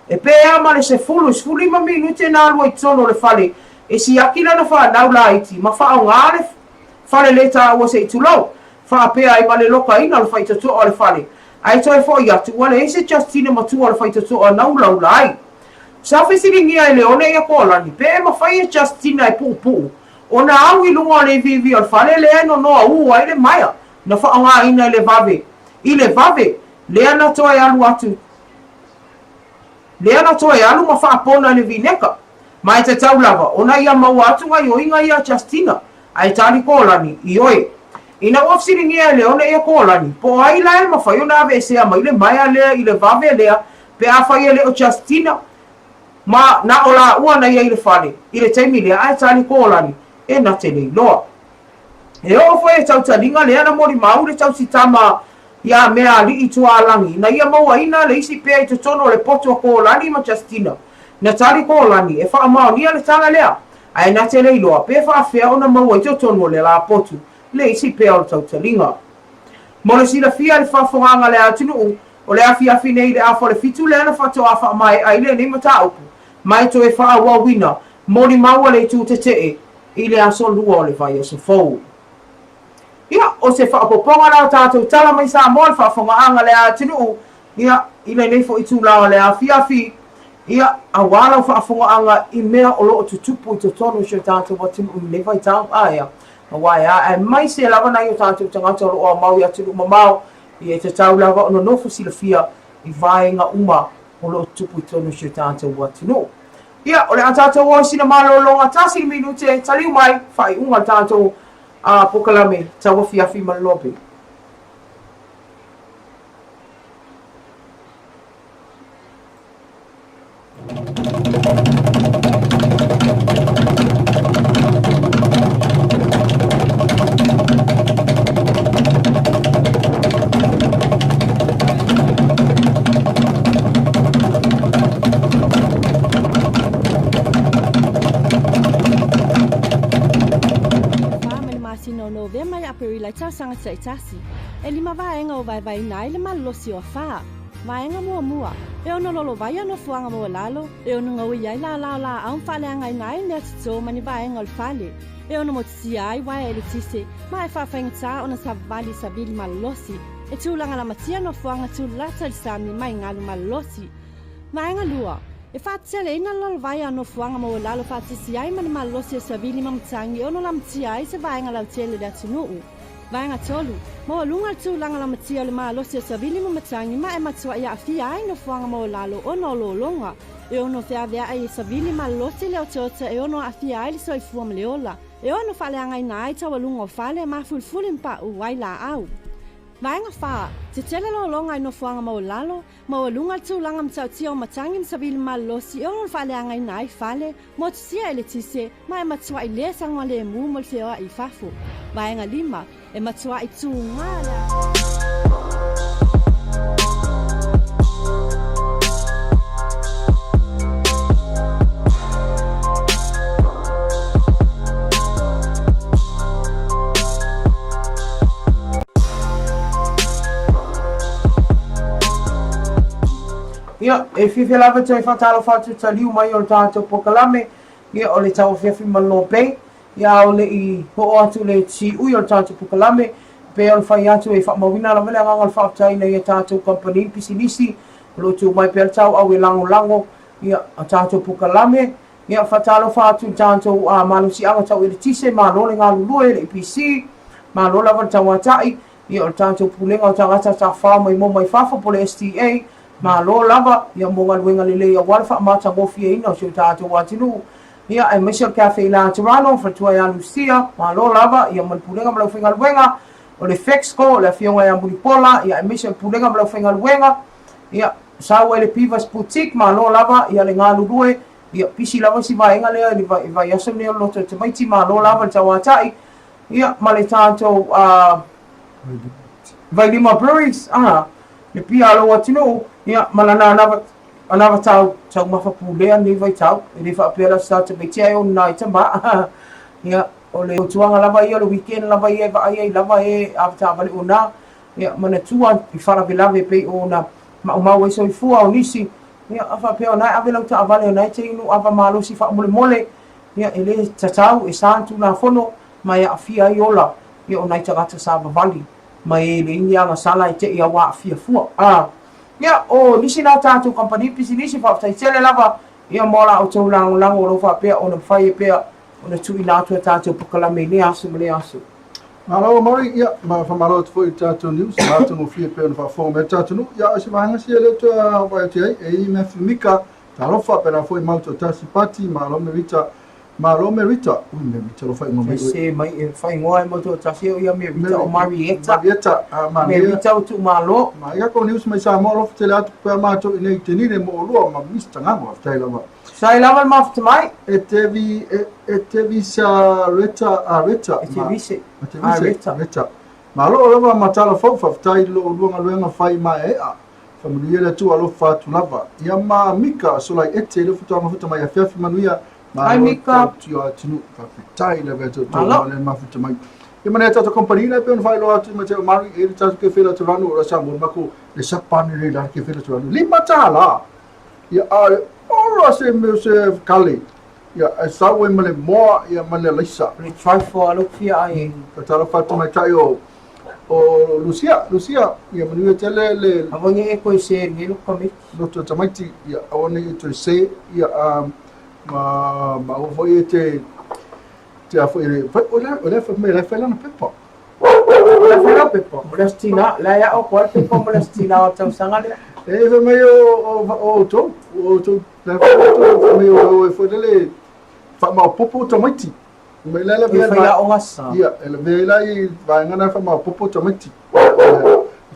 E pēa ma le sefulu i 15 minute na alu ai totonu o le fale e siaki lana whanau laiti ma whaonga le fale le tāua se i tulou, faapea ai ma le lokaina o le faitotoa o le fale, ae toe foʻi atu ua leai se Justina matua o le faitotoa na ulaula ai. Sa fesiligia e Leone ia Kōlani pe e mawhai e Justina e puʻupuʻu Ona au i luga o le iviivi o le fale lea e nonoa ū ai le maea, na faaaogaina i le vave, i le vave, lea na toe alu atu, lea na toe alu ma faapona i le vineka. Ma e tatau lava ona ia maua atu gaioiga ia a Justina, ae tali Kōlani, Ioe. Ina ua fesiligia e Leone ia Kōlani, po o ai la e mawhai ona aveesea mai le maea lea i le vave lea pe afai e le o Justina, Ma, na o lāua na ia i le fale, i le taimi lea, ae tali Kōlani, e na te lei loa. E oo foi e tautaliga lea na molimau le tausitama iā Meaaliʻi Tualagi, na ia mauaina le isi pea i totonu o le poto a Kōlani ma Justina. Na tali Kōlani, e faamaonia le tala lea, ae na te lei loa, pe faafea ona maua i totonu o le la potu le isi pea o le tautaliga. Mo le silafia i le faafogaga a le atunuu, O le afiafi nei i le afa o le fitu lea na faatoa faamaea ai lenei mataupu, ma e toe faaauauina molimau a le itu tetee i le aso lua o le vaiaso fou. Ia, o se faaopoopoga la o tatou tala mai Samoa le faafogaaga le atunuu, ia, i lenei foi itula o le afiafi, ia, aua lau faafogaaga i mea o lo o tutupu i totonu o si o tatou atunuu i lenei vaitau, ae a, aua e a, aemaise lava nai o tatou tagata o lo o aumau i atunuu mamao, ia, e tatau lava ona nofo silafia i vaega uma o lo o tutupu i totonu o si o tatou atunuu. Ia, o le a tatou o i sina malologa tasi le minute, taliu mai, faaiuga le tatou a polokalame tauafiafi ma le lobe. 4 mai le masina o Novema ia Aperila i tausaga taitasi. E lima vaega o vaevaeina ai le malolosi o afa. Vaega muamua, e ono lolovaia nofoaga maualalo, e ono gauia ai lala o laau ma faaleagaina ai mea toto ma ni vaega o le fale, e ono motusia ai uaea eletise ma e faafaigata ona savavali i savili malolosi, e tulaga lamatia nofoaga tulata i le sami mai galu malolosi. Vaega 2, E faateteleina le lalovaea o nofoaga maualalo faatasi ai ma le malolosi o savili ma matagi e ono lamatia ai se vaega lautele o le atunuu. Vaega 3, Maualuga le tulaga lamatia o le malosi o savili ma matagi ma e matuai aafia ai nofoaga maualalo ona o lologa e ono feaveai e savili malolosi le otaota e ono aafia ai le soifua ma le ola, e ono faaleagaina ai taualuga o fale mafulifuli ma paʻu ai laau. Vaega 4, Tetele lologa i nofoaga maualalo, Maualuga le tulaga matautia o matagi ma savili malolosi e ono faaleagaina ai fale, motusia eletise, ma e matuai le saogalemu mo le feoai i fafo. Vaega 5, E matuai tūgā le. Ia, e fiafia lava toe faatalofa atu i taliu mai o le tatou polokalame, ia, o le tauafiafi ma le Lopei, ia, a o le i oo atu le siui o le tatou polokalame, e pei ona fai atu e faamauina lava le agaga o le faafetai i nai a tatou kamupani pisinisi o lo o tu mai pea le tauau e lagolago ia a tatou polokalame. Ia, faatalofa atu i le tatou malosiaga tau eletise, malo le galulue, le EPC, malo lava le tauatai, ia o le tatou Pulega o Tagata Tafafao Maimoa Mai Fafo po o le STA, malo lava, ia mo galuega lelei aua le faamatagofieina o si o tatou atunuu, ia aemaise o le Cafe Laterano, faletua ia Lucia, malo lava, ia ma le Pulega ma le aufaigaluega, o le Fexco, le Afioga ia Mulipola, ia aemaise o le Pulega ma le aufaigaluega, ia, sau ai le Pivas Boutique, malo lava, ia le galulue, ia pisi lava si vaega lea i le vaiaso lenei o le loto o tamaiti, malo lava le tauatai, ia ma le tatou Vailima Breweries, le pia a lou atunuu, ia ma lana anava, anava tau, taumafa pulea lenei vaitau, e le faapea la se tamaiti ae ona i tama, ia, o le fautuaga lava ia o le weekend lava ia e vaai ai lava e avetaavale ona, ia manatua i faalavelave e pei ona maumau ai soifua o nisi, ia a faapea o na e ave lau taavale o na e te inu ava malosi faamolemole, ia e le tatau e sa le Tulafono ma e aafia ai ola ia o nai tagata savavali ma e leai ni agasala e te i au aafia fua. A ia o nisi na o tatou kamupani pisinisi faafetai tele lava ia mo la outou lagolago o lo o faapea ona mafai ai pea ona tuuina atu a tatou polokalame i lea aso ma lea aso. Malo Murray, ia, ma faamalo atu foi i le tatou news, matagofie pei ona faafofoga mai le tatou nuu. Ia, o se vaega sia lea toe vaai atu i ai, e i ai Matthew Mika, talofa, pēlā foi Mau Toatasi Pati, malo Merita, malo Merita, ui Merita lo faaigoa mai oe. Se mai e faaigoa e Mau Toatasi o ia Merita o Marietta. Marietta, a manaia. Merita o Tuumalo. Ma ia ko news mai Samoa alofa tele atu pea matou i nei tenine mo olua ma Mr Ngamo, faafetai lava. Sai lava le mafuta mai. E te vi, e, e te visa reta a reta. E te vise. E te vise. Reta. Reta. Malo lava ma tala fau, faafetai i lo olua galuega fai maeaea. Faamanuia le Atua alofa atu lava. Ia ma Mika Solai Ete le faatoa mafuta mai afiafi manuia. Hi Mika. Tio atunuu. Faafetai lava ia te outou ma le mafuta mai. Ia ma nei tatou company la e pei ona faailoa atu ma te Mari e le tatou kefe la te ranu o la sa mo mako le sapane le la kefe la te ranu. $5. Ia a le ora se mea se kale. Ia, e sau ai ma le moa, ia ma le alaisa. Le trifle a lou fia ai. Faatalofa atu tamaitai o o Lucia, Lucia, ia manuia tele le Aua ne i e toe se i lenei loto tamaiti. Loto tamaiti, ia aua ne i e toe se, ia ma ma aua foi e te te a foi le fai o le o le fai mai la fai lana pepa. O le fai lau pepa, o le Aso Tina, la e ao atu lava le pepa mo le Aso Tina o le tausaga lea. E fai mai o o o outou, o outou la fai outou fai mai o e foi lele faamaopoopo tamaiti. Mai la lavea E fai aoga sa. Ia, e lavea ai la i vaega na e faamaopoopo tamaiti.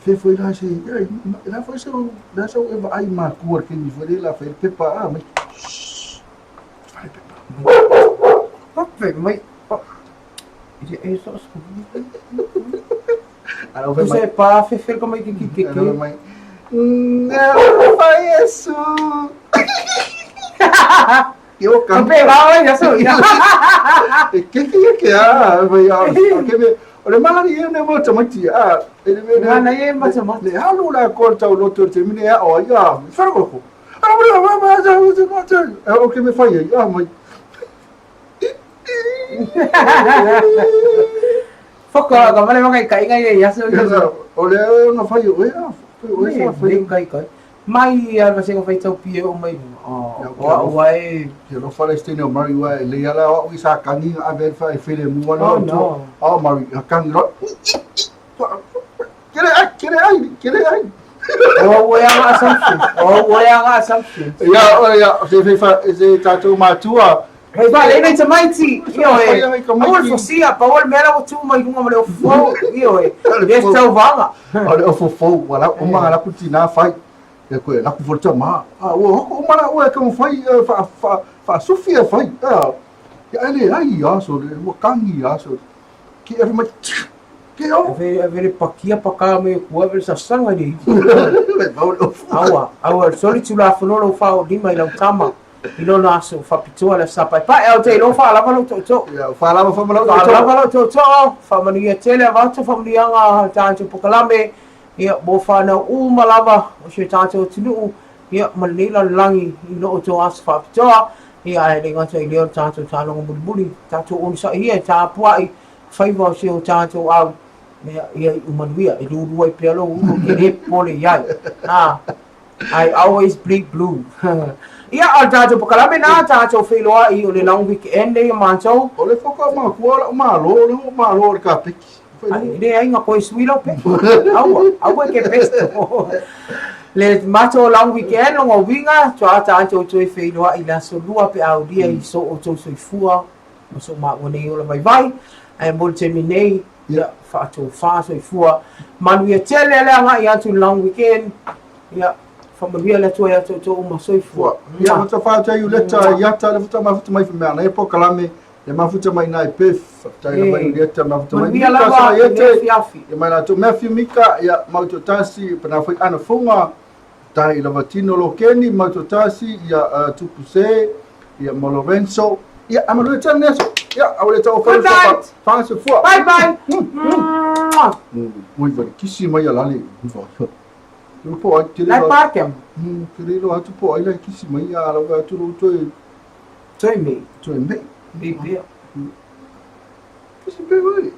E foi la se, ia, la foi se, la sau e vaai makua le taimi foi lea la fai le pepa a mai. Fai le pepa. Pape mai. E so so. Ala fai mai. Se pa fefe ka mai ki ki ki. Ala mai. Não fai isso. Ia ka. Pe va oi aso. E ke ke ke a vai a ke me o le mali e ne mo tamaiti a e le me Mana e ma tamaiti. Le alu la ko tau loto te mine a o ia whara ko. Ara mo ma ma ma ma ma o ke me fai ai a mai. Whaka ka male waka kai ngai e aso. O le na fai o ia o ia fai kai kai. Mai a va se ko fai tau pie o mai. O o ai Ke lo fale stene o Mari wa le ala o i sa kangi a ver fa e fele mu wa Oh, no. O Mari a kangi ro. Kere ai kere ai kere ai. O o ia assumption. O o ia assumption. Ia o ia se fe fa se tātou matua. Hei fa le nei tamaiti. Io e. Tamaiti. Aua le fosia pa o le mea la ua tu mai luga ma le ofofou. Io e. Le tauvaga. O le ofofou wala o ma la kutina fai. E koe la ku volta ma. A ua hoko o mara ua e ka fai fa fa fa sufi e fai. A ia ele ai ia so le ua kangi ia so. Ki e mai ke o. Ave ave le pakia paka me kua ave le sasanga ni. Le vau le ofo. Aua, aua soli tulafono lou fao lima i lau tama. I lona aso faapitoa le Aso Paepae au te iloa faalava lou tootoo. Ia, faalava fama lau tootoo. Faalava lou tootoo, faamanuia tele avatu faamanuiaga a tatou pokalame, ia, mo whanau uma lava o si o tātou atunuu, ia, ma lenei lalolagi i lo outou aso faapitoa, ia, ae le gata i lea o le tātou taaloga mulimuli, tātou onosai ia e tapuai faiva o si o tātou au, ia, ia iu manuia, e lulu ai pea lou ulu e ke le popole i ai. Ha. I always bleed blue. Ia, o le tātou pokalame nā, tātou feiloai o le long weekend nei a mātou. O le whaka makua lau malo, o le ho malo o le ka peki. Ai, le ai ngā koe sui lau peki. Aua, aua ke pesto. Le matou long weekend longa uiga, toa tātou toe feiloai i le aso lua pe aulia i so outou soifua, ma so maua nei ola vaivai. Ae mo le taimi nei, ia, faatofā soifua. Manuia tele le agai atu i le long weekend. Ia, faamanuia le Atua ia te outou uma. Soifua. Ia, matua whātua i uleta, i ata le futa mafuta mai whamea nei po kalame, le mafuta mai nai pef, whaktai la mai ulieta mafuta mai Manuia Mika lava sa i lenei iete, afiafi. ia mai lātou Matthew Mika, ia Mauto Tasi, pana whai ana funga, tai lava tino lo Kenny, Mauto Tasi, ia Tupu Se, ia mo Lorenzo, ia amalue tane neso, ia aule tau Good night. whanse fua. Bye bye. Mwah. Ui vare kisi mai a lale, ui vare. Te po ai, te Lai rero, pākea. te rero atu po ai lai kisi mai a lau atu ro toe, Toe mei. toe mei. Mei pea. Kisi pe wai.